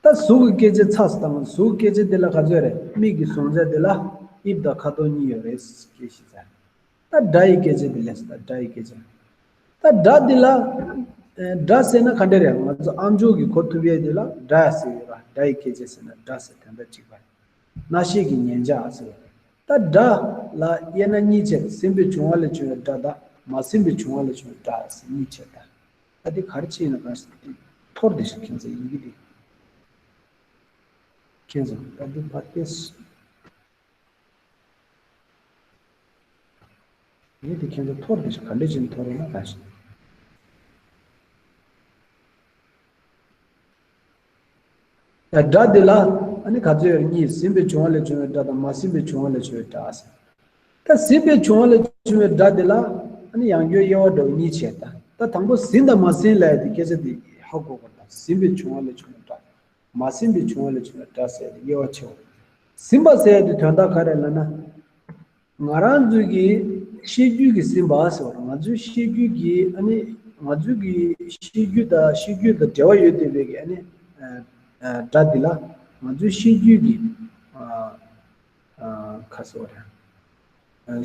ད་གཟུགས་ཀྱི་སྐྱེ་མཆེད་ཚར་སོང་། ད་གཟུགས་སྐྱེ་མཆེད་འདི་ལ་ག་ཚོད་རེད། མིག་གི་གཟུང་བྱ་འདི་ལ་དབྱིབས་དང་ཁ་དོག་གཉིས་ཡོད་རེད་ཞེས་བཤད་ཚར། ད་སྒྲ་ཡི་སྐྱེ་མཆེད་དེ་ལས་སོ། ད་སྒྲ་ཡི་སྐྱེ་མཆེད། ད་སྒྲ་འདི་ལ་ཨེ་སྒྲ་ཟེར་ན་ག་འདྲ་རེད། ང་ཚོ་ཨམ་ཅོག་གི་གོ་ཐུབ་ཡས་འདི་ལ་སྒྲ་ཟེར་ཡོད་ར། སྒྲ་ཡི་སྐྱེ་མཆེད་ཟེར་ན་སྒྲ་ཟེར་དོན་དག་གཅིག་པ་རེད། རྣ་ཤེས་ཀྱི་ཉན་བྱ་ཟེར་བ་རེད། ད་སྒྲ་ལ་དབྱེ་ན་གཉིས་ཕྱེ། སེམས་པའི་བྱུང་བ་ལས་བྱུང་བའི་སྒྲ་དང་མ་སེམས་པའི་བྱུང་བ་ལས་བྱུང་བའི་སྒྲ་ཟེར་གཉིས་ཕྱེ། ད་ད་འདི་ག་རེ་བྱས་ན་ག་ཞིག་འཐོར་བསྡད་ཤག་ཁྱེད་ཚོ་ཡི་གེ་འདི། ཁྱེད་ཚོ་ད་འདི་ཕར་ལྟས། ངས་དེ་ཁྱེད་ཚོ་འཐོར་དེ་ཞིག་ག་འདྲས་ཅིག་འཐོར་ཡོད་ན་ག་ཞིག་ཡ། སྒྲ་འདི་ལ་ཨ་ནི་ག་ཚོད་ཡོད་རེད། གཉིས། ཟིན་པའི་བྱུང་བ་ལས་བྱུང་བའི་སྒྲ་དང་མ་ཟིན་པའི་བྱུང་བ་ལས་བྱུང་བའི་སྒྲ་ཟེར། ད་ཟིན་པའི་བྱུང་བ་ལས་བྱུང་བའི་སྒྲ་འདི་ལ་ཨ་ནི་ཡང་བསྐྱར་དབྱེ་བ་འདྲ་བོ་གཉིས་བྱས། ད་ད་དང་པོ་ཟིན་དང་མ་ཟིན་ལབ་ཡ་དེ་སྐད་ཆ་དེ་ཧ་གོ་དགོས། ད་ཟིན་པའི་བྱུང་བ་ལས་བྱུང་བའི་སྒྲ། མ་ཟིན་པའི་བྱུང་བ་ལས་བྱུང་བའི་སྒྲ་ཟེར་ཏེ་དབྱེ་བ་ཕྱེའོ། ཟིན་པ་ཟེར་ཏེ་དོན་དག་ག་རེ་ལབ་ན། ང་རང་ཚོའི་གི་ཤེས་རྒྱུད་ཀྱི་ཟིན་པ་ཟེར་བ་རེད། ང་ཚོའི་ཤེས་རྒྱུད་ཀྱི་ཨ་ནི་ང་ཚོའི་གི་ཤེས་རྒྱུད་དང་ཤེས་རྒྱུད་དང་འབྲེལ་བ་ཡོད་བསྡད་པའི་གི་ཨ་ནི་ཨ་ཨ་སྒྲ་འདི་ལ་ང་ཚོའི་ཤེས་རྒྱུད་ཀྱི་ཨ་ཨ་ག་ཟེར་བ་རེད།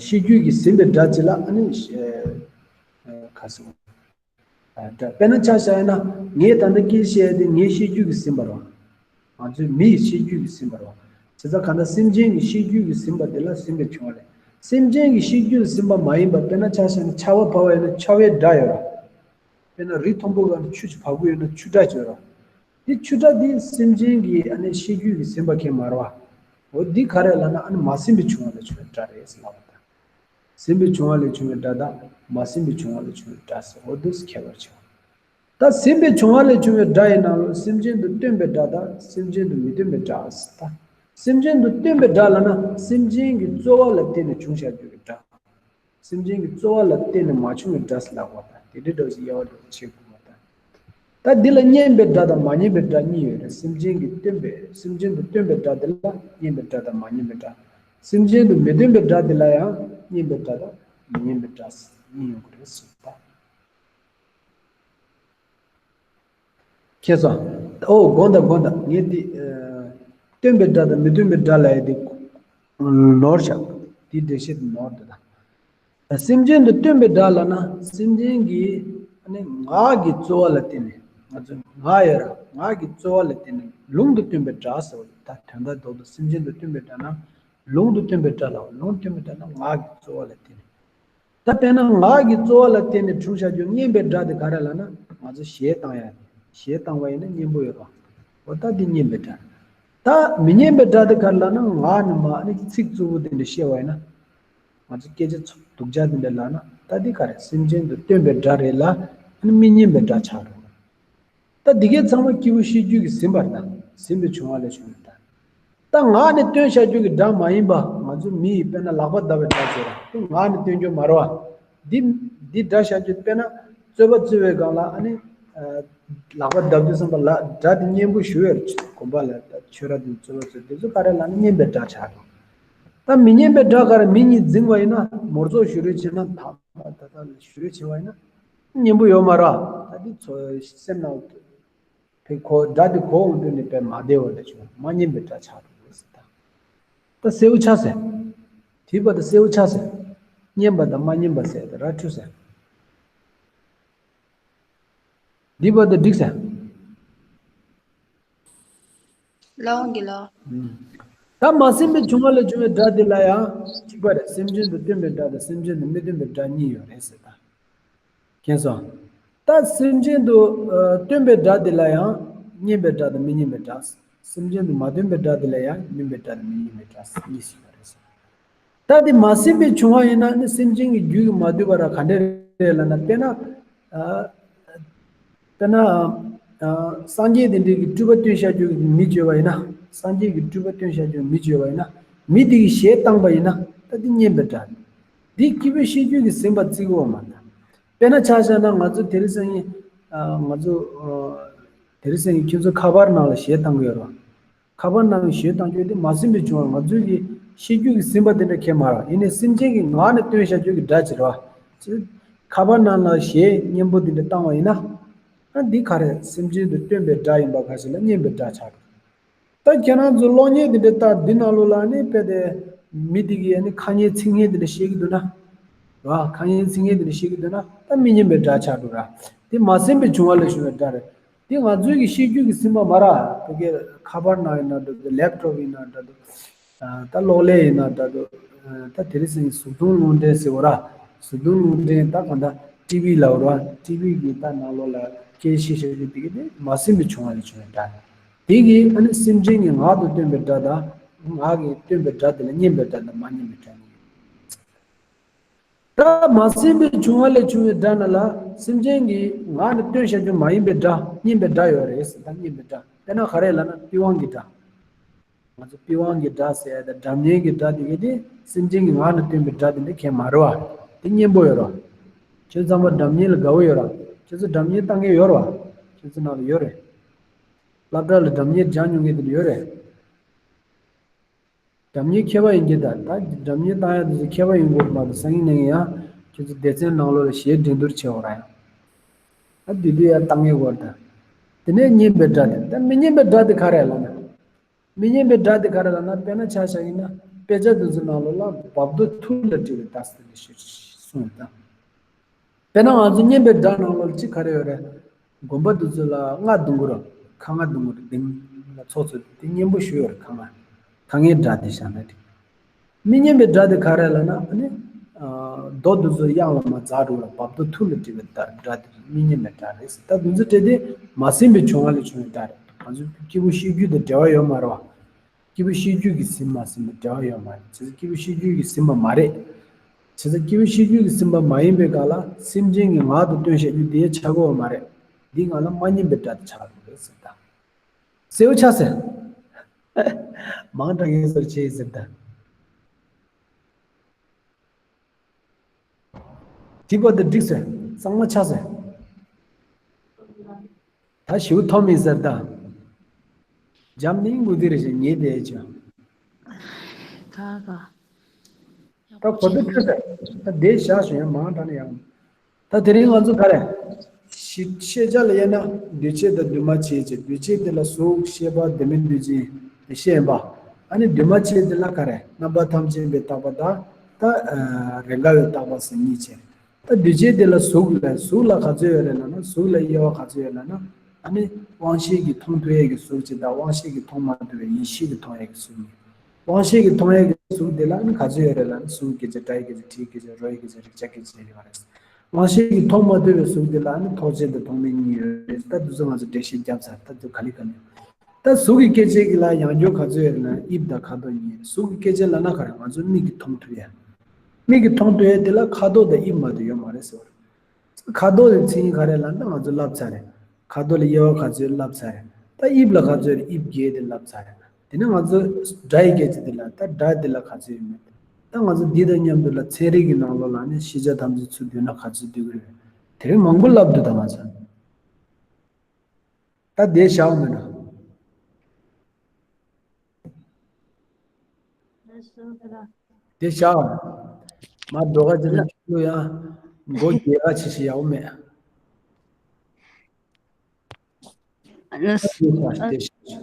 ཤེས་རྒྱུད་ཀྱིས་ཟིན་པའི་སྒྲ་ཅིག་ལ་ཨ་ནི་ཤེས་ཁ་སོ། དཔེར་ན་ཆ་བཞག་ཡིན་ན་ངས་ད་ལྟ་སྐད་ཆ་བཤད་དེ་ངའི་ཤེས་རྒྱུད་ཀྱིས་ཟིན་པ་རེད་བ། ང་ཚོའི་མི་ཡི་ཤེས་རྒྱུད་ཀྱིས་ཟིན་པ་རེད་བ། བྱས་ཙང་གང་ལྟར་སེམས་ཅན་གྱི་ཤེས་རྒྱུད་ཀྱིས་ཟིན་པ་དེ་ལ་ཟིན་པའི་བྱུང་བ་ལས། སེམས་ཅན་གྱི་ཤེས་རྒྱུད་ཟིན་པ་མ་ཡིན་པ་དཔེར་ན་ཆ་བཞག་ན་ཆར་པ་བབས་པ་ཡིན་ན་ཆར་པའི་སྒྲ་ཡོད་ར། དཔེར་ན་རི་མཐོན་པོ་སྒང་དུ་ཆུ་ཅིག་བབས་ཀྱི་ཡོད་ན་ཆུ་སྒྲ་ཅིག་ཡོད་ར། འདི་ཆུ་སྒྲ་འདི་སེམས་ཅན་གྱི་ཨ་ནི་ཤེས་རྒྱུད་ཀྱིས་ཟིན་པ་གང་ཡང་མ་རེད་བ། འོ་འདི་ག་རེ་ལབ་ན་ཨ་ནི་མ་ཟིན་པའི་བྱུང་བ་ལས་བྱུང་བའི་སྒྲ་རེད་ཟེར་ལབ་པ་དང་། ཟིན་པའི་བྱུང་བ་ལས་བྱུང་བའི་སྒྲ་དང་མ་ཟིན་པའི་བྱུང་བ་ལས་བྱུང་བའི་སྒྲ་ཟེར་འོ་འདུག་སེ་ཁྱད་པར་ཕྱེ་བ། ད་ཟིན་པའི་བྱུང་བ་ལས་བྱུང་བའི་སྒྲ་ཡི་ནང་ལ་སེམས་ཅན་དུ་སྟོན་པའི་སྒྲ་དང་སེམས་ཅན་དུ་མི་སྟོན་པའི་སྒྲ་ཟེར་ད། སེམས་ཅན་དུ་སྟོན་པའི་སྒྲ་ལབ་ན་སེམས་ཅན་གྱི་རྩོལ་བ་ལ་བརྟེན་ནས་བྱུང་བཞག་རྒྱུ་གི་སྒྲ། སེམས་ཅན་གྱི་རྩོལ་བ་ལ་བརྟེན་ནས་མ་བྱུང་བའི་སྒྲ་ཟེར་ལབ་པ་དང་དེ་འདྲའི་སྒྲ་ཞིག་དབྱེ་བ་འདྲ་བོ་ཕྱེ་དགོས་པ་དང་། ད་འདི་ལ་སྙན་པའི་སྒྲ་དང་མ་སྙན་པའི་སྒྲ་གཉིས་ཡོད་རེད། སེམས་ཅན་གྱིས་སྟོན་པའི་སེམས་ཅན་དུ་སྟོན་པའི་སྒྲ་དེ་ལ་སྙན་པའི་སྒྲ་དང་མ་སྙན་པའི་སྒྲ། སེམས་ཅན་དུ་མི་སྟོན་པའི་སྒྲ་དེ་ལ་ཡང་སྙན་པའི་སྒྲ་དང་མི་སྙན་པའི་སྒྲ་གཉིས་ཡོང་གི་རེད་ཟེར་ད། མཁྱེན་སོང་། ཨོ་དགོངས་དག་དགོངས་དག་ངས་འདི་ཨ། སྟོན་པའི་སྒྲ་དང་མི་སྟོན་པའི་སྒྲ་ལབ་ཡ་དེ་ནོར་བཞག་འདིའི་འགྲེལ་བཤད་དེ་ནོར་འདུག་ད། སེམས་ཅན་དུ་སྟོན་པའི་སྒྲ་ལབ་ན་སེམས་ཅན་གྱི་ཨ་ནི་ངག་གི་རྩོལ་བ་ལ་བརྟེན་ནས་ང་ཚོ་ངག་ཡོད་ར་ངག་གི་རྩོལ་བ་ལ་བརྟེན་ནས་ལུང་དུ་སྟོན་པའི་སྒྲ་ཟེར་བ་ད་དོན་དག་རྡོག་རྡོག་སེམས་ཅན་དུ་སྟོན་པའི་སྒྲ་ན་ལུང་དུ་སྟོན་པའི་སྒྲ་ལ་ལུང་སྟོན་པའི་སྒྲ་ན་ངག་གི་རྩོལ་བ་ལ་བརྟེན་ནས། ད་དཔེར་ན་ངག་གི་རྩོལ་བ་ལ་བརྟེན་ནས་བྱུང་བཞག་རྒྱུ་སྙན་པའི་སྒྲ་དེ་ག་རེ་ལབ་ན་ང་ཚོ་གཞས་བཏང་ཡ་རེད། གཞས་བཏང་བ་ཡིན་ན་སྙན་པོ་ཡོད་རེད། འོ་ད་འདི་སྙན་པའི་སྒྲ་རེད། ད་མི་སྙན་པའི་སྒྲ་དེ་ག་རེ་ལབ་ན་ངག་ནས་མར་ཨ་ནི་ཚིག་རྩུབ་པོ་དེ་འདྲ་བཤད་པ་ཡིན་ན། ང་ཚོ་སྐད་ཆ་ཚུགས་སྡུག་ཅག་དེ་འདྲ་ལབ་ན་ད་འདི་ག་རེ་སེམས་ཅན་དུ་སྟོན་པའི་སྒྲ་རེད་ལ་ཨ་ནི་མི་སྙན་པའི་སྒྲ་ཆགས་འགྲོ། ད་འདི་གའི་ཚང་མ་སྐྱེས་བུ་ཤེས་རྒྱུད་ཀྱིས་ཟིན་པར་ད་ཟིན་པའི་བྱུང་བ་ལས་བྱུང་བའི་སྒྲ། ད་ངག་ནས་བཏོན་བཞག་རྒྱུ་གི་སྒྲ་མ་ཡིན་པ་ང་ཚོ་མི་ཡིས་དཔེར་ན་ལག་པ་བརྡབ་པའི་སྒྲ་བྱས་ར་དེ་ངག་ནས་བཏོན་རྒྱུ་མ་རེད་བ། འདི་འདི་སྒྲ་བཞག་རྒྱུ་དཔེར་ན་རྩོད་པ་རྩོད་པའི་སྒང་ལ་ཨ་ནི་ལག་པ་བརྡབ་དུས་ཙམ་པ་ལ་སྒྲ་དེ་སྙན་པོ་ཞུ་བའི་གོམས་པ་ལ་ད་ཁྱོད་ར་དེ་རྩོད་པ་རྩོད་དེ་ཚོ་ག་རེ་ལབ་ན་སྙན་པའི་སྒྲ་ཆགས་འགྲོ། ད་མི་སྙན་པའི་སྒྲ་ག་རེ་མི་གཉིས་འཛིང་བ་ཡིན་ན་མོར་ཚོགས་ཞུ་རེས་བྱེད་ན་ད་ད་ད་ཞུ་རེས་བྱེད་པ་ཡིན་ན་སྙན་པོ་ཡོད་མ་རེད་བ། ད་འདི་ཚོ་སེམས་ནང་དུ། དེ་གོ་སྒྲ་དེ་གོ་འོང་དུས་ནས་དཔེ་མ་བདེ་བ་ལ་བྱུང་མ་སྙན་པའི་སྒྲ་ཆགས་འགྲོ་ཟེར་ད། ད་གསལ་བོ་ཆགས་ཟེར། དེའི་བར་དུ་གསལ་བོ་ཆགས་ཟེར། སྙན་པ་དང་མ་སྙན་པ་ཟེར་ད་ར་འཁྲུལ་ཟེར། འདིའི་བར་དུ་འགྲིག་ཟེར། ལོང་གི་ལོ། ད་མ་ཟིན་པའི་བྱུང་བ་ལས་བྱུང་བའི་སྒྲ་དེ་ལ་ཡང་གཅིག་པ་རེད། སེམས་ཅན་དུ་སྟོན་པའི་སྒྲ་དང་སེམས་ཅན་དུ་མི་སྟོན་པའི་སྒྲ་གཉིས་ཡོད་རེད་ཟེར་ད། མཁྱེན་སོང་། ད་སེམས་ཅན་དུ་ཨ་སྟོན་པའི་སྒྲ་དེ་ལ་ཡང་སྙན་པའི་སྒྲ་དང་མི་སྙན་པའི་སྒྲ། སེམས་ཅན་དུ་མ་སྟོན་པའི་སྒྲ་དེ་ལ་ཡང་སྙན་པའི་སྒྲ་དང་མི་སྙན་པའི་སྒྲ་གཉིས་སུ་ཡོད་རེད་ཟེར། ད་དེ་མ་ཟིན་པའི་བྱུང་བ་ཡིན་ན་ནི་སེམས་ཅན་གྱི་རྒྱུད་ཀྱིས་མ་བསྡུས་པ་ར་ག་འདྲ་རེད་ལབ་ན་དཔེར་ན། ཨ་དཔེར་ན། ཨ་སངས་རྒྱས་དེ་འདྲའི་གི་སྤྲུལ་པ་སྟོན་བྱ་རྒྱུ་གི་མི་བྱོས་པ་ཡིན་ན། སངས་རྒྱས་ཀྱི་སྤྲུལ་པ་སྟོན་བྱ་རྒྱུ་གི་མི་བྱོས་པ་ཡིན་ན། མི་དེ་གིས་གཞས་བཏང་པ་ཡིན་ན་ད་དེ་སྙན་པའི་སྒྲ། འདི་སྐྱེས་བུ་ཤེས་རྒྱུད་ཀྱིས་ཟིན་པ་བརྩི་གི་ཡོད་མ་རེད། དཔེར་ན་ཆ་བཞག་ན་ང་ཚོ་དེ་རིང་སང་ཉིན་ཨ་ང་ཚོ་ཨ་དེ་རིང་སང་ཉིན་ཁྱོད་ཚོ་ཁ་པར་ནང་ལ་གཞས་བཏང་གི་ཡོད་རེད། ཁ་པར་ནང་གཞས་བཏང་རྒྱུ་དེ་མ་ཟིན་པའི་བྱུང་བ་ང་ཚོའི་གི་ཤེས་རྒྱུད་ཀྱིས་ཟིན་པ་དེ་འདྲ་གང་ཡང་མ་རེད། ཡིན་ནའི་སེམས་ཅན་གྱི་ངག་ནས་བཏོན་བྱ་རྒྱུ་གི་སྒྲ་ཅིག་རེད་བ། ཁ་པར་ནང་ལ་གཞས་སྙན་པོ་དེ་འདྲ་བཏང་བ་ཡིན་ན། ཨ་འདི་ག་རེ་སེམས་ཅན་དུ་སྟོན་པའི་སྒྲ་ཡིན་པ་ག་ཞིག་ལ་སྙན་པའི་སྒྲ་ཆགས་འགྲོ། ད་ཁྱེད་རང་ཚོ་གློག་བརྙན་འདི་འདྲ་ལྟ་འདི་ནང་ལོགས་ལ་ནི་དཔེ་དེ་མི་འདི་གིས་ནི་ཁ་ངན་ཚིག་ངན་འདི་འདྲ་བཤད་ཀྱི་འདུག་ན། ར་ཁ་ངན་ཚིག་ངན་འདི་འདྲ་བཤད་ཀྱི་འདུག་ན་ད་མི་སྙན་པའི་སྒྲ་ཆགས་འགྲོ་ར། དེ་མ་ཟིན་པའི་བྱུང་བ་ལས་བྱུང་བའི་སྒྲ་རེད། དེ་ང་ཚོའི་གི་ཤེས་རྒྱུད་ཀྱིས་ཟིན་པ་མ་ར། དེ་གའི་ཁ་པར་ནང་ཡིན་ན་འདྲ་འདུག་ལེབ་ཊོབ་ཡིན་ན་འདྲ་འདུག་ད་གློག་ཀླད་ཡིན་ན་འདྲ་འདུག་ད་དེ་རིང་སང་ཉིན་གཟུགས་མཐོང་རླུང་འཕྲིན་ཟེར་བ་ར། གཟུགས་མཐོང་རླུང་འཕྲིན་ད་གང་ལྟར་ཊི་ཝི་ལབ་ར། ཊི་ཝི་གི་ད་ནང་ལོགས་ལ་སྐད་ཆ་བཤད་བཤད་དེ་གི་དེ་མ་ཟིན་པའི་བྱུང་བ་ལས་བྱུང་བའི་སྒྲ། དེ་གིས་ཨ་ནི་སེམས་ཅན་གྱི་ངག་ཏུ་སྟོན་པའི་སྒྲ་དང་། ངག་གིས་སྟོན་པའི་སྒྲ་དེ་ལ་སྙན་པའི་སྒྲ་དང་མ་སྙན་པའི་སྒྲ་གཉིས། སྒྲ་མ་ཟིན་པའི་བྱུང་བ་ལས་བྱུང་བའི་སྒྲ་རྣམས་ལ་སེམས་ཅན་གྱི་ངག་ནས་སྟོན་བྱ་རྒྱུ་མ་ཡིན་པའི་སྒྲ་སྙན་པའི་སྒྲ་ཡོད་རེད་ཟེར། ད་སྙན་པའི་སྒྲ་དཔེར་ན་ག་རེ་ལབ་ན་པི་ཝང་གི་སྒྲ། ང་ཚོ་པི་ཝང་གི་སྒྲ་ཟེར་ཡ་དང་སྒྲ་སྙན་གྱི་སྒྲ་དེ་གའི་དེ་སེམས་ཅན་གྱི་ངག་ནས་སྟོན་པའི་སྒྲ་དེ་འདྲ་གང་ཡང་མ་རེད་བ། དེ་སྙན་པོ་ཡོད་རེད་བ། ཁྱོད་ཚང་མ་སྒྲ་སྙན་ལ་དགའ་བོ་ཡོད་རེད་བ། ཁྱོད་ཚོ་སྒྲ་སྙན་བཏང་མཁན་ཡོད་རེད་བ། ཁྱོད་ཚོ་ནང་ལ་ཡོད་རེད། སློབ་གྲྭ་ལ་སྒྲ་སྙན་སྦྱང་མྱོང་མཁན་དེ་འདྲ་ཡོད་རེད། སྒྲ་སྙན་མཁས་པ་ཡིན་གྱི་ད་ད་སྒྲ་སྙན་བཏང་ཡ་དེ་ཚོ་མཁས་པ་ཡིན་དགོས་མ་གཏོགས་སང་ཉིན་གནངས་ཉིན་ཡང་ཁྱོད་ཚོ་སྡེ་ཚན་ནང་ལོགས་ལ་གཞས་འགྲན་བསྡུར་བྱེད་འོ་ར་ཡང་། ད་དེ་དུས་ཡར་བཏང་ངེས་གོ་ར་ད། དེ་ནས་སྙན་པའི་སྒྲ་དེ་ད་མི་སྙན་པའི་སྒྲ་དེ་ག་རེ་ལབ་ན། མི་སྙན་པའི་སྒྲ་དེ་ག་རེ་ལབ་ན་དཔེར་ན་ཆ་བཞག་ཡིན་ན་ དཔེ་ཆ་དེ་ཚོ་ནང་ལོགས་ལ་བབ་རྡོ་ཐུར་ལ་བྲིས་པའི་རྟགས་ཟེར་ནས་ཞུ་གསུངས་ཡོད་ད། དཔེར་ན་ང་ཚོ་སྙན་པའི་སྒྲ་ནང་ལོགས་ལ་གཅིག་ག་རེ་ཡོད་རེད། དགོན་པ་དེ་ཚོ་ལ་རྔ་རྡུང་གི་རོ། ཁ་རྔ་རྡུང་གི་རོ། ལྡིང་ལ་ཚོགས་ཚོད་དེ་སྙན་པོ་ཞུ་ཡོད་རེད། ཁ་རྔ། ཁ་རྔའི་སྒྲ་དེ་བཞག་ན་འགྲིག་མི་སྙན་པའི་སྒྲ་དེ་ག་རེ་ལབ་ན་ཨ་ནི། རྡོ་དེ་ཚོ་གཡང་ལ་མར་འཛེགས་འགྲོ་བ་བབ་རྡོ་ཐུར་ལ་བྲིས་པའི་སྒྲ་དེ་མི་སྙན་པའི་སྒྲ་རེད་ཟེར། ད་དེ་ཚོ་སྤྲད་དེ་མ་ཟིན་པའི་བྱུང་བ་ལས་བྱུང་བའི་སྒྲ་རེད། ང་ཚོ་སྐྱེས་བུ་གཤིས་རྒྱུད་དང་འབྲེལ་བ་ཡོད་མ་རེད་བ། སྐྱེས་བུ་གཤིས་རྒྱུད་ཀྱིས་ཟིན་མ་ཟིན་པའི་འབྲེལ་བ་ཡོད་མ་རེད། བྱས་ཙང་སྐྱེས་བུ་གཤིས་རྒྱུད་ཀྱིས་ཟིན་པ་མ་རེད། བྱས་ཙང་སྐྱེས་བུ་གཤིས་རྒྱུད་ཀྱིས་ཟིན་པ་མ་ཡིན་པའི་སྒང་ལ་སེམས་ཅན་གྱི་ངག་ཏུ་བཏོན་བཞག་རྒྱུ་དེ་ཆགས་ཀྱི་ཡོད་མ་རེད། འདིའི་སྒང་ལ་མ་སྙན་པའི་སྒྲ་དེ་ཆགས་འགྲོ་གི་ཟེར་ད། གསལ་པོ་ཆགས་ཟེར། མང་དྲགས་ཡིན་ཟེར་བྱས་ཟེར་ད། དེ་བར་དུ་འགྲིག་ཟེར། གཙང་མ་ཆགས་ཟེར། ད་ཞེ་པོ་མཐོ་མིན་ཟེར་ད། འཇམ་ནི་མགོ་དེ་རེ་བཞིན་ཉེ་དེ་ཅོ། ག་ག་ད་གོ་བསྡུར་ཁྲོད་ཟེར། ད་དེ་བཞག་བྱུང་ཡང་མང་དྲགས་ན་ཡང་། ད་དེ་རིང་ང་ཚོ་ག་རེ། ཤེས་བྱ་ལ་དབྱེ་ན་འདུས་བྱས་དང་འདུས་མ་བྱས་ཀྱི་འདུས་བྱས་དེ་ལ་གཟུགས་ཤེས་པ་ལྡན་མིན་འདུས་བྱས་ཤེས་པ། ཨ་ནི་འདུས་མ་བྱས་དེ་ལ་ག་རེ་རྣམ་པ་ཐམས་ཅད་པའི་རྟག་པ་དང་ད་རེས་འགའ་བའི་རྟག་པ་ཟེར་གཉིས་བྱས། ད་འདུས་བྱས་དེ་ལ་གཟུགས་ལ་གཟུགས་ལ་ག་ཚོད་ཡོད་རེད་ལབ་ན་གཟུགས་ལ་དབྱེ་བ་ག་ཚོད་ཡོད་ལབ་ན་ཨ་ནི་དབང་ཤེས་ཀྱིས་མཐོང་ཐུབ་ཡས་ཀྱི་གཟུགས་གཅིག་དང་དབང་ཤེས་ཀྱིས་མཐོང་མ་ཐུབ་པའི་ཡིད་ཤེས་ཀྱིས་མཐོང་ཡས་ཀྱི་གཟུགས་གཉིས། དབང་ཤེས་ཀྱིས་མཐོང་ཡས་ཀྱི་གཟུགས་དེ་ལ་ནི་ག་ཚོད་ཡོད་རེད་ལབ་ན་གཟུགས་སྐད་ཅིག་སྒྲ་ཡི་སྐད་ཅིག་དྲི་ཡི་སྐད་ཅིག་རོ་ཡི་སྐད་ཅིག་རེག་བྱ་སྐད་ཅིག་ཡོད་རེད། དབང་ཤེས་ཀྱིས་མཐོང་མ་ཐུབ་པའི་གཟུགས་དེ་ལ་ནི་ཐོགས་བཅས་དང་ཐོགས་མེད་གཉིས་ཡོད་རེད། ད་འདི་ཚོ་ང་ཚོ་འགྲེལ་བཤད་བརྒྱབ་ཚར། ད་འདི་ག་ལེ་ག་ལེ། ད་གཟུགས་ཀྱི་སྐད་ཅིག་གི་ལ་ཡང་བསྐྱར་ག་ཚོད་ཡོད་རེད་ན་དབྱིབས་དང་ཁ་དོག་གཉིས་རེད། གཟུགས་ཀྱི་སྐད་ཅིག་ལབ་ན་ག་རེ་ང་ཚོ་མིག་གིས་མཐོང་ཐུབ་ཡ། མིག་གིས་མཐོང་ཐུབ་ཡ་དེ་ལ་ཁ་དོག་དང་དབྱིབས་མ་གཏོགས་ཡོད་མ་རེད་ཟེར་བ་རེད། ཁ་དོག་གི་མཚན་ཉིད་ག་རེ་ལབ་ན་ང་ཚོ་ལབ་ཚར་རེད། ཁ་དོག་ལ་དབྱེ་བ་ག་ཚོད་ལབ་ཚར་རེད། ད་དབྱིབས་ལ་ག་ཚོད་རེད། དབྱིབས་བརྒྱད་དེ་ལབ་ཚར་རེད། དེ་ནས་ང་ཚོ་སྒྲ་ཡི་སྐད་ཅིག་དེ་ལ་ད་སྒྲ་དེ་ལ་ག་ཚོད་ཡོད་མེད། ད་ང་ཚོ་འདི་དང་མཉམ་དུ་ལ་ཚན་རིག་གི་ནང་ལོགས་ལ་ནི་ཤེས་བྱ་ཐམས་ཅད་ཚུར་བསྡུས་ན་ག་ཚོད་བསྡུས་ཀྱི་རེད། དེ་རིང་མང་པོ་ལབ་འདུག་ད་ང་ཚོ་ད་དེ་བཞག་མེད་ན། དེ་བཞག་མ་འགྲོ་ག་ཅི་ན་ཁྱོད་ཡང་མགོ་རྒྱས་ག་ཆེ་ཞིག་ཡག་པོ་མེད། ཨ་ལས།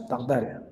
ཏག་ཏག་རེད།